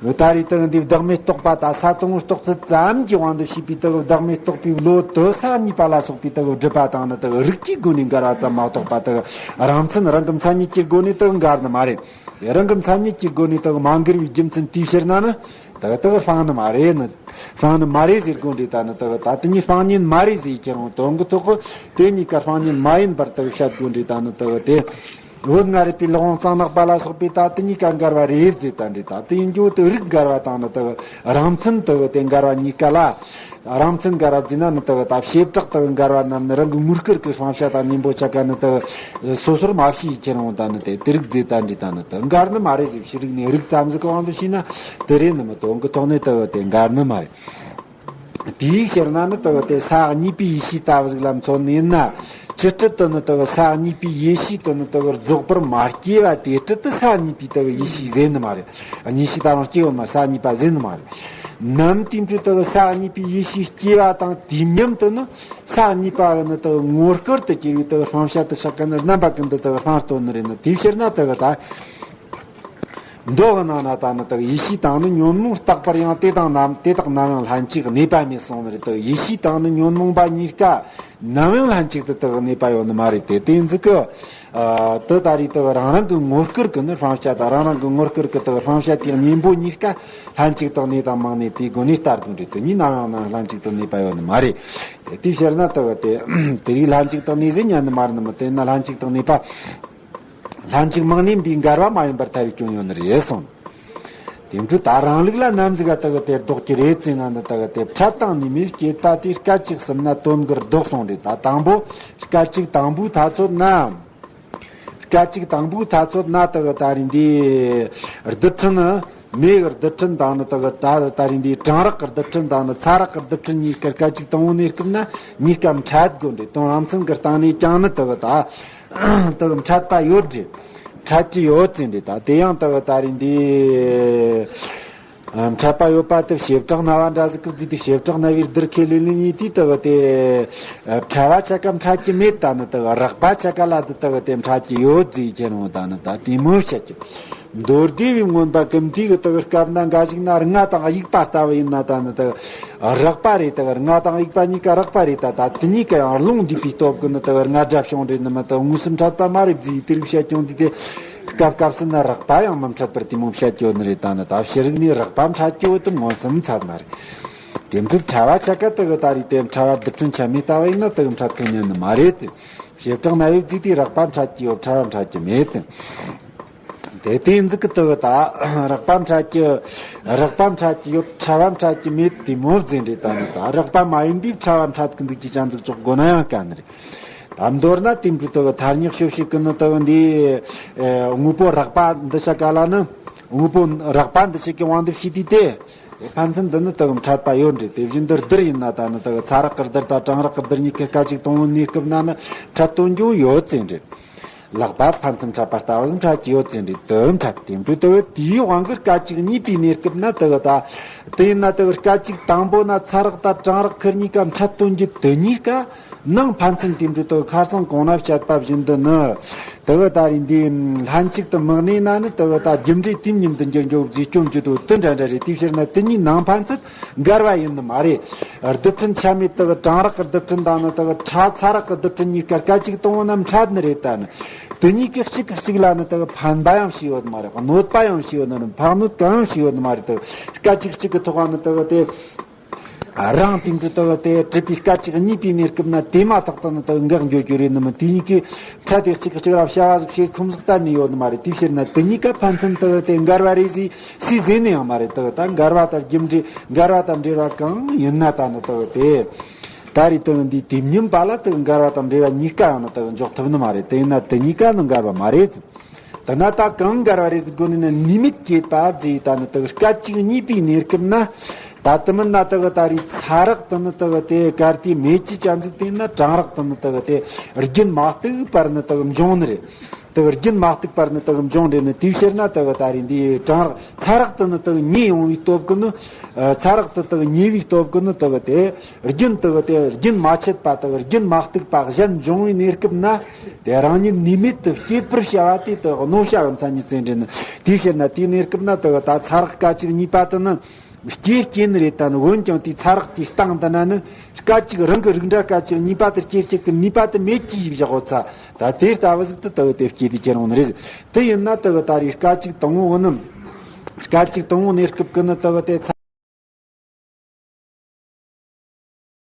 ད་རེས་དག་འདི་བདག་མེད་རྟོགས་པ་དང་ས་དང་པོ་རྟོགས་ཚུལ་ཙམ་གྱི་དབང་དུ་བྱས་པའི་དག་བདག་མེད་རྟོགས་པའི་བློ་དུ་ས་གཉིས་པ་ལ་སོགས་པའི་དག་སྒྲིབ་པ་དང་ནི་དག་རིག་གི་སྒོ་ནས་འགལ་བ་ཙམ་མ་གཏོགས་པ་དག་རང་མཚན་རང་གི་མཚན་ཉིད་ཀྱི་སྒོ་ནས་དག་འགལ་ནི་མ་རེད། རང་གི་མཚན་ཉིད་ཀྱི་སྒོ་ནས་དག་མ་འགལ་བའི་རྒྱུ་མཚན་དེའི་ཕྱིར་ན་ནི་དག་དག་སྤང་ནི་མ་རེད་ནི། སྤང་ནི་མ་རེད་ཟེར་དགོས་འདྲ། ད་ནི་དག་ད་དེ་གཉིས་སྤང་ཉན་མ་རེད་ཟེར་ཁྱེད་རང་དོན་གྱི་ཐོག་གི་དེ་གཉིས་ཀ་སྤང་ཉན་མ་ཡིན་པར་དག་བཤད་དགོས་འདྲ། ད་ནི་དག་དེ། བོད་ང་རིག་པའི་ལག་དབང་གཙང་ནག་པ་ལ་སོགས་པས་ད་དེ་གཉིས་ཀ་འགལ་བ་རེད་ཟེར་ད་འདྲ། ད་དེ་ཡིན་རྒྱུ་དེ་རིགས་འགལ་བ་དང་ནི་དེ་རང་མཚན་དེ་དེ་འགལ་བ་གཉིས་ཀ་ལ། རང་མཚན་འགལ་བ་ཟེར་ན་ནི་དེ་ད་བྱེ་བྲག་དེ་འགལ་བ་རྣམས་ནི་རང་གི་ངོ་སྐལ་གྱི་སྤང་བྱ་དང་གཉེན་པོ་ཆ་ག་ནི་དེ་སོ་སོར་མ་ཕྱེ་ཡི་ཁྱེར་འོང་ད་ནི་དེ་དེ་རིགས་ཟེར་ད་འདྲ། ད་ནི་དེ་འགལ་ནི་མ་རེད་ཟེར། ཕྱི་རིག་ནས་རིགས་ཙམ་ཟིག་གི་དབང་དུ་བྱས་ན་དེ་རེད་ནི་མི་དོན་གྱི་ཐོག་ནས་དེ་དེ་འགལ་ནི་མ་རེད། དེའི་ཕྱིར་ན་ནི་དེ་དེ་ས་གཉིས་པའི་ཡེ་ཤེས་ལྟ་བུ་ཟིག་ལ་མཚོན་ནས་ན། ཅི་སྤྱིར་དུ་ནི་དེ་ས་གཉིས་པའི་ཡེ་ཤེས་དེ་ནི་དེ་རྫོགས་པར་མ་སྐྱེས་པ་དེ་སྤྱིར་དུ་ས་གཉིས་པའི་དེ་ཡེ་ཤེས་ཟེར་ནི་མ་རེད། གཉིས་ཤེས་ད་རུང་སྐྱེ་ཡོད་མ་ས་གཉིས་པ་ཟེར་ནི་མ་རེད། ནམ་དེ་འཕྲོས་དེ་ས་གཉིས་པའི་ཡེ་ཤེས་སྐྱེ་བ་དང་དུས་མཉམ་དུ་ནི་ས་གཉིས་པ་གི་ནི་དེ་ངོ་སྐལ་དུ་གྱུར་བའི་དེ་སྤང་བྱ་དེ་ཆ་ག་ནི་རྣམ་པ་ཀུན་ཏུ་དེ་སྤངས་བཏོན་ནི་རེད་ནི། དེའི་ཕྱིར་ན་དེ་ད། མདོ་གི་ནང་ན་ད་ནི་དག་ཡེ་ཤེས་དང་ནི་ཉོན་མོངས་རྟག་པར་ཡང་དེ་དང་ནམ་དེ་དག་ནམ་ཡང་ལྷན་ཅིག་གནས་པ་མེད་གསུངས་ནི་རེད། དག་ཡེ་ཤེས་དང་ནི་ཉོན་མོངས་པ་གཉིས་ཀ་ནམ་ཡང་ལྷན་ཅིག་ཏུ་དག་གནས་པ་ཡོད་ནི་མ་རེད་དེ། དེ་ཟིག་གི་ཨ་དེ་ད་རེས་དག་རང་རང་གི་ངོ་སྐལ་གི་ནི་སྤང་བྱ་དང་རང་རང་གི་ངོ་སྐལ་གི་དག་སྤང་བྱ་དེའི་གཉེན་པོ་གཉིས་ཀ་ལྷན་ཅིག་ཏུ་གནས་དང་མ་གནས་དེའི་སྒོ་ནས་ལྟ་དགོས་འདྲ། དེ་གཉིས་ནམ་ཡང་ནམ་ལྷན་ཅིག་ཏུ་གནས་པ་ཡོད་ནི་མ་རེད། དེ་དེའི་ཕྱིར་ན་དག་དེ་དེ་རིགས་ལྷན་ཅིག་ཏུ་གནས་ཟེར་ཉན་ནི་མ་རེད་ནི་མི། དེ་ན་ལྷན་ཅིག་ཏུ་གནས་པ། ལྷན་ཅིག་མི་གནས་པའི་འགལ་བ་མ་ཡིན་པར་ཐལ་བའི་སྐྱོན་ཡོད་ནི་རེད་གསུངས། དེ་འཕྲོས་ད་རང་ལུགས་ལ་ནམ་ཟིག་ག་དག་དེ་ལྡོག་གི་རེད་ཟེར་ན་ནི་དག་དེ་འཕྲལ་དང་ནུས་མེད་སྐྱེས་པ་དེ་སྐད་ཅིག་གསུམ་ན་དོན་གྱི་ལྡོག་སོང་རེད། ད་དང་པོ་སྐད་ཅིག་དང་པོའི་ཐ་ཚོད་ན། སྐད་ཅིག་དང་པོའི་ཐ་ཚོད་ན་དག་ད་རེས་འདི་རྡུལ་ཕྲན་ནི་མེ་གི་རྡུལ་ཕྲན་དང་ནི་དག་ད་ད་རེས་འདི་གྲང་རེག་གི་རྡུལ་ཕྲན་དང་ནི་ཚ་རེག་གི་རྡུལ་ཕྲན་གཉིས་ཀ་སྐད་ཅིག་དང་པོ་ནས་སྐབས་ན་གཉིས་ཀ་འཕྲད་དགོས་རེད། དོན་རང་མཚན་གྱི་སྟེང་ནས་ཀྱང་ནི་དག་ད། དག་འཕྲད་པ་ཡོད་རེད། འཕྲད་ཀྱི་ཡོད་ཟེར་འདྲ། ད་དེ་ཡང་དག་ད་རེས་འདི་ འཕྲད་པ་ཡོད་པ་དེ་བྱེ་བྲག་སྨྲ་བ་འདྲ་ཟིག་གིས་བརྫིས་ཏེ། བྱེ་བྲག་སྨྲ་བའི་རྡུལ་ཁས་ལེན་ལེན་ཡིན་དུས་དེ་གི་དེ་ཕྲ་བ་ཆ་ག་འཕྲད་ཀྱི་མེད། ད་ནི་དེ་གི་རགས་པ་ཆ་ག་ལ་དེ་དེ་གི་དེ་འཕྲད་ཀྱི་ཡོད་ཟེར་ཁྱེར་འོང་། ད་ནི་ད་དེ་མོ་བཤད་ཀྱི། མདོ་སྡེ་བའི་མངོན་པ་ཀུན་བཏུས་ཀྱི་དེ་གི་སྐབས་ན་འགའ་ཞིག་ན་རྔ་དང་དབྱུག་པ་ལྟ་བུ་ཡིན་ན། ད་ནི་དེ་གི་རགས་པ་རེད། དེ་གི་རྔ་དང་དབྱུག་པ་གཉིས་ཀ་རགས་པ་རེད། ད་ད་དེ་གཉིས་ཀ་ཡང་རླུང་འདུས་པའི་སྟོབས་ཀྱིས་ནི་དེ་གི་རྔ་སྒྲ་བྱུང་རེད། ནི་མི་དེ་དངོས་སུ་འཕྲད་པ་མ་རེད་བརྫིས་ཡིས་དེ་རིགས་བཤད་ཀྱང་འདི་དེ། སྐབས་སྐབས་སུ་ནི་རགས་པ་ཡང་མི་འཕྲད་པར་དེ་མོ་བཤད་ཀྱི་ཡོད་ནི་རེད། ད་ནི་ད་ཕྱི་རིགས་ནས་རགས་པ་འཕྲད་ཀྱི་ཡོད་དེ་མངོན་སུམ་ཚར་ནི་རེད། དེ་འདྲའི་ཕྲ་བ་ཆ་ག་དེ་གི་ད་རེས་དེ་ཕྲ་བ་རྡུལ་ཕྲན་ཆ་མེད་ལྟ་བུ་ཡིན་ན་དེ་གི་འཕྲད་ཐུབ་ནི་ནི་མ་རེད་དེ། བྱེ་བྲག་སྨྲ་བས་བརྫིས་ཏེ་རགས་པ་འཕྲད་ཀྱི་ཡོད། ཕྲ་བ་འཕྲད་ཀྱི་མེད་དེ། དེ་དེ་འཛིག་གི་དེ་གི་ད་རགས་པ་འཕྲད་ཀྱི། རགས་པ་འཕྲད་ཀྱི་ཡོད། ཕྲ་བ་འཕྲད་ཀྱི་མེད་དེ་མོ་བརྫིས་རེད། ད་ནི་ད་རགས་པ་མ་ཡིན་པའི་ཕྲ་བ་འཕྲད་ཀྱི་འདུག་ཅེས་ཀྱང་འཛིག་ཆོག་དགོས་ན་ཡང་དཀའ་ནི་རེད། ད་མདོར་ན་དེ་འདྲའི་དེ་གི་ཐ་སྙད་ཤོད་བྱེད་ཀྱི་ནི་དེ་གི་འདི་དངོས་པོ་རགས་པ་འདི་ཆ་ག་ལ་ནི། དངོས་པོ་རགས་པ་འདི་ཆ་གི་དབང་དུ་བྱས་ཏེ་དེ། ཕན་ཚུན་འདི་ནི་དེ་གི་འཕྲད་པ་ཡོད་རེད། དེ་བཞིན་དུ་རྡུལ་ཡིན་ན་ད་ནི་དེ་གི་ཚ་རགས་ཀྱི་རྡུལ་དང་གྲང་རགས་ཀྱི་རྡུལ་གཉིས་ཀ་སྐད་ཅིག་དང་པོའི་གནས་སྐབས་ན་ནི་འཕྲད་དོན་ཀྱང་ཡོད་ཟེར་རེད། ལག་པ་ཕན་ཚུན་འཕྲད་པ་ལྟ་བུ་འཕྲད་ཀྱི་ཡོད་ཟེར་རེད། དེ་འཕྲད་དེ་འདྲའི་དེ་གི་དེའི་དབང་གིས་སྐད་ཅིག་གཉིས་པའི་གནས་སྐབས་ན་དེ་གི་ད། དེ་ཡིན་ན་དེ་གི་སྐད་ཅིག་དང་པོ་ན་ཚ་རགས་དང་གྲང་རགས་ཁུར་གཉིས་ཀ་འཕྲད་དོན་གྱི་དེ་གཉིས་ཀ་ནང་ཕན་ཚུན་དེ་འདྲའི་དེ་གི་ཁ་སང་གོང་ན་བཤད་པ་བཞིན་དུ་ནི། དེ་གི་ད་རེས་འདི་ལྷན་ཅིག་ཏུ་མི་གནས་ན་ནི་དེ་གི་ད་རྒྱུ་འབྲས་དུས་མཉམ་དུ་འགྱུར་འགྱོ་བརྫིས་ཀྱང་འགྱུར་དོ་དེ་འདྲ་འདྲ་རེད། དེའི་ཕྱིར་ན་དེ་གཉིས་ནང་ཕན་ཚུན་འགལ་བ་ཡིན་ནི་མ་རེད། རྡུལ་ཕྲན་ཆ་མེད་དེ་གི་གྲང་རགས་ཀྱི་རྡུལ་ཕྲན་དང་ནི་དེ་གི་ཕྲ་ཚ་རགས་ཀྱི་རྡུལ་ཕྲན་གཉིས་ཀ་སྐད་ཅིག་དང་པོ་ན་འཕྲད་ནི་རེད། ད་ནི་དེ་གཉིས་ཀ་གཅིག་གིས་གཅིག་ལ་ནི་དེ་གི་ཕན་པ་ཡང་བྱས་ཡོད་ནི་མ་རེད། གནོད་པ་ཡང་བྱས་ཡོད་ནི་རེད། ཕན་གནོད་གང་ཡང་བྱས་ཡོད་ནི་མ་རེད། དེ་གི་སྐད་ཅིག་གཅིག་གི་ཐོག་ནི་དེ་གི་དེ། རང་དེ་འདྲའི་དེ་གི་དེ་གྲུབ་པའི་སྐད་ཅིག་གཉིས་པའི་གནས་སྐབས་ན་དེ་མ་ཐག་ཏུ་ནི་དེ་གི་འགག་འགྱོ་རྒྱུ་རེད། ནི་མི་དེ་གཉིས་ཀས་འཕྲད་དེ་གཅིག་གིས་གཅིག་ལ་བྱ་བ་ཟིག་བྱེད་ཁོམ་ཟིག་གཏན་ནས་ཡོད་ནི་མ་རེད། དེའི་ཕྱིར་ན་དེ་གཉིས་ཀ་ཕན་ཚུན་དེ་གི་དེ་འགལ་བ་རེད་ཟེར་སུས་ཟེར་ནི་ཡང་མ་རེད། དེ་གི་ད་འགལ་བ་དང་རྒྱུ་འབྲས་འགལ་བ་དང་འབྲེལ་བ་གང་ཡིན་ན་ད་ནི་དེ་གི་དེ། ད་རེས་དེ་གི་འདི་དུས་མཉམ་པ་ལ་དེ་གི་འགལ་བ་དང་འབྲེལ་བ་གཉིས་ཀ་ཡང་ནི་དེ་གི་འཇོག་ཐུབ་ནི་མ་རེད། དེ་ཡིན་ན་དེ་གཉིས་ཀ་ནི་འགལ་བ་མ་རེད། དེ་ན་ད་གང་འགལ་བ་རེད་ཟེར་དགོས་ནི་ན། ནུས་མེད་སྐྱེས་པ་ཟེར། ད་ནི་དེ་གི་སྐད་ཅིག་གཉིས་པའི་གནས་སྐབས་ན། ད་དེ་མིན་ན་དེ་གི་ད་རེས་ཚ་རགས་དེ་ནི་དེ་གི་དེ་གར་དེ་མེད་ཀྱི་ཅན་ཟིག་དེ་ན་གྲང་རགས་དེ་ནི་དེ་གི་དེ་རྒྱུན་མ་གཏུགས་པར་ནི་དེ་གི་འབྱུང་ནི་རེད། དེ་གི་རྒྱུན་མ་གཏུགས་པར་ནི་དེ་གི་འབྱུང་རེད། ནི་དེའི་ཕྱིར་ན་དེ་གི་ད་རེས་འདི་གྲང་རགས་ཚ་རགས་དེ་ནི་དེ་གི་ཉེ་ཡོང་བའི་སྟོབས་ཀྱིས་ནི། ཚ་རགས་དེ་དེ་གི་ཉེ་བའི་སྟོབས་ཀྱིས་ནི་དེ་གི་དེ་རྒྱུན་དེ་གི་དེ་རྒྱུན་མ་ཆད་པ་དེ་གི་རྒྱུན་མ་གཏུགས་པ་གཞན་འབྱུང་བའི་གནས་སྐབས་ན། དེ་རང་ཉིད་ནུས་མེད་དུ་སྐྱེད་པར་བྱ་བ་དེ་དེ་གི་གནོད་བྱ་བའི་མཚན་ཉིད་ཅན་རེད། ནི་དེའི་ཕྱིར་ན་དེའི་གནས་སྐབས་ན་དེ་གི་ད་ཚ་རགས་སྐད་ཅིག་གཉིས་པ་དེ་ནི་སྐྱེ་སྐྱེ་ནི་རེད། ད་ནི་འོན་ཀྱང་དེའི་ཚ་རགས་དེའི་སྟེང་དེ་ན་ནི་སྐད་ཅིག་རང་གི་རིགས་འདྲ་སྐད་ཅིག་གཉིས་པ་དེ་སྐྱེ་སྐྱེ་གི་ནུས་པ་དེ་མེད་ཀྱི་བཞག་གོ་ཚ། ད་དེ་ལྟ་བུ་ཟིག་དེ་དེ་གི་དེ་སྐྱེ་དེ་སྐྱེ་རུང་ནི་རེད། དེ་ཡིན་ན་དེ་གི་ད་རེས་སྐད་ཅིག་དང་པོ་ནི། སྐད་ཅིག་དང་པོ་གནས་སྐབས་ཀྱི་ནི་དེ་གི་དེ་ཚ།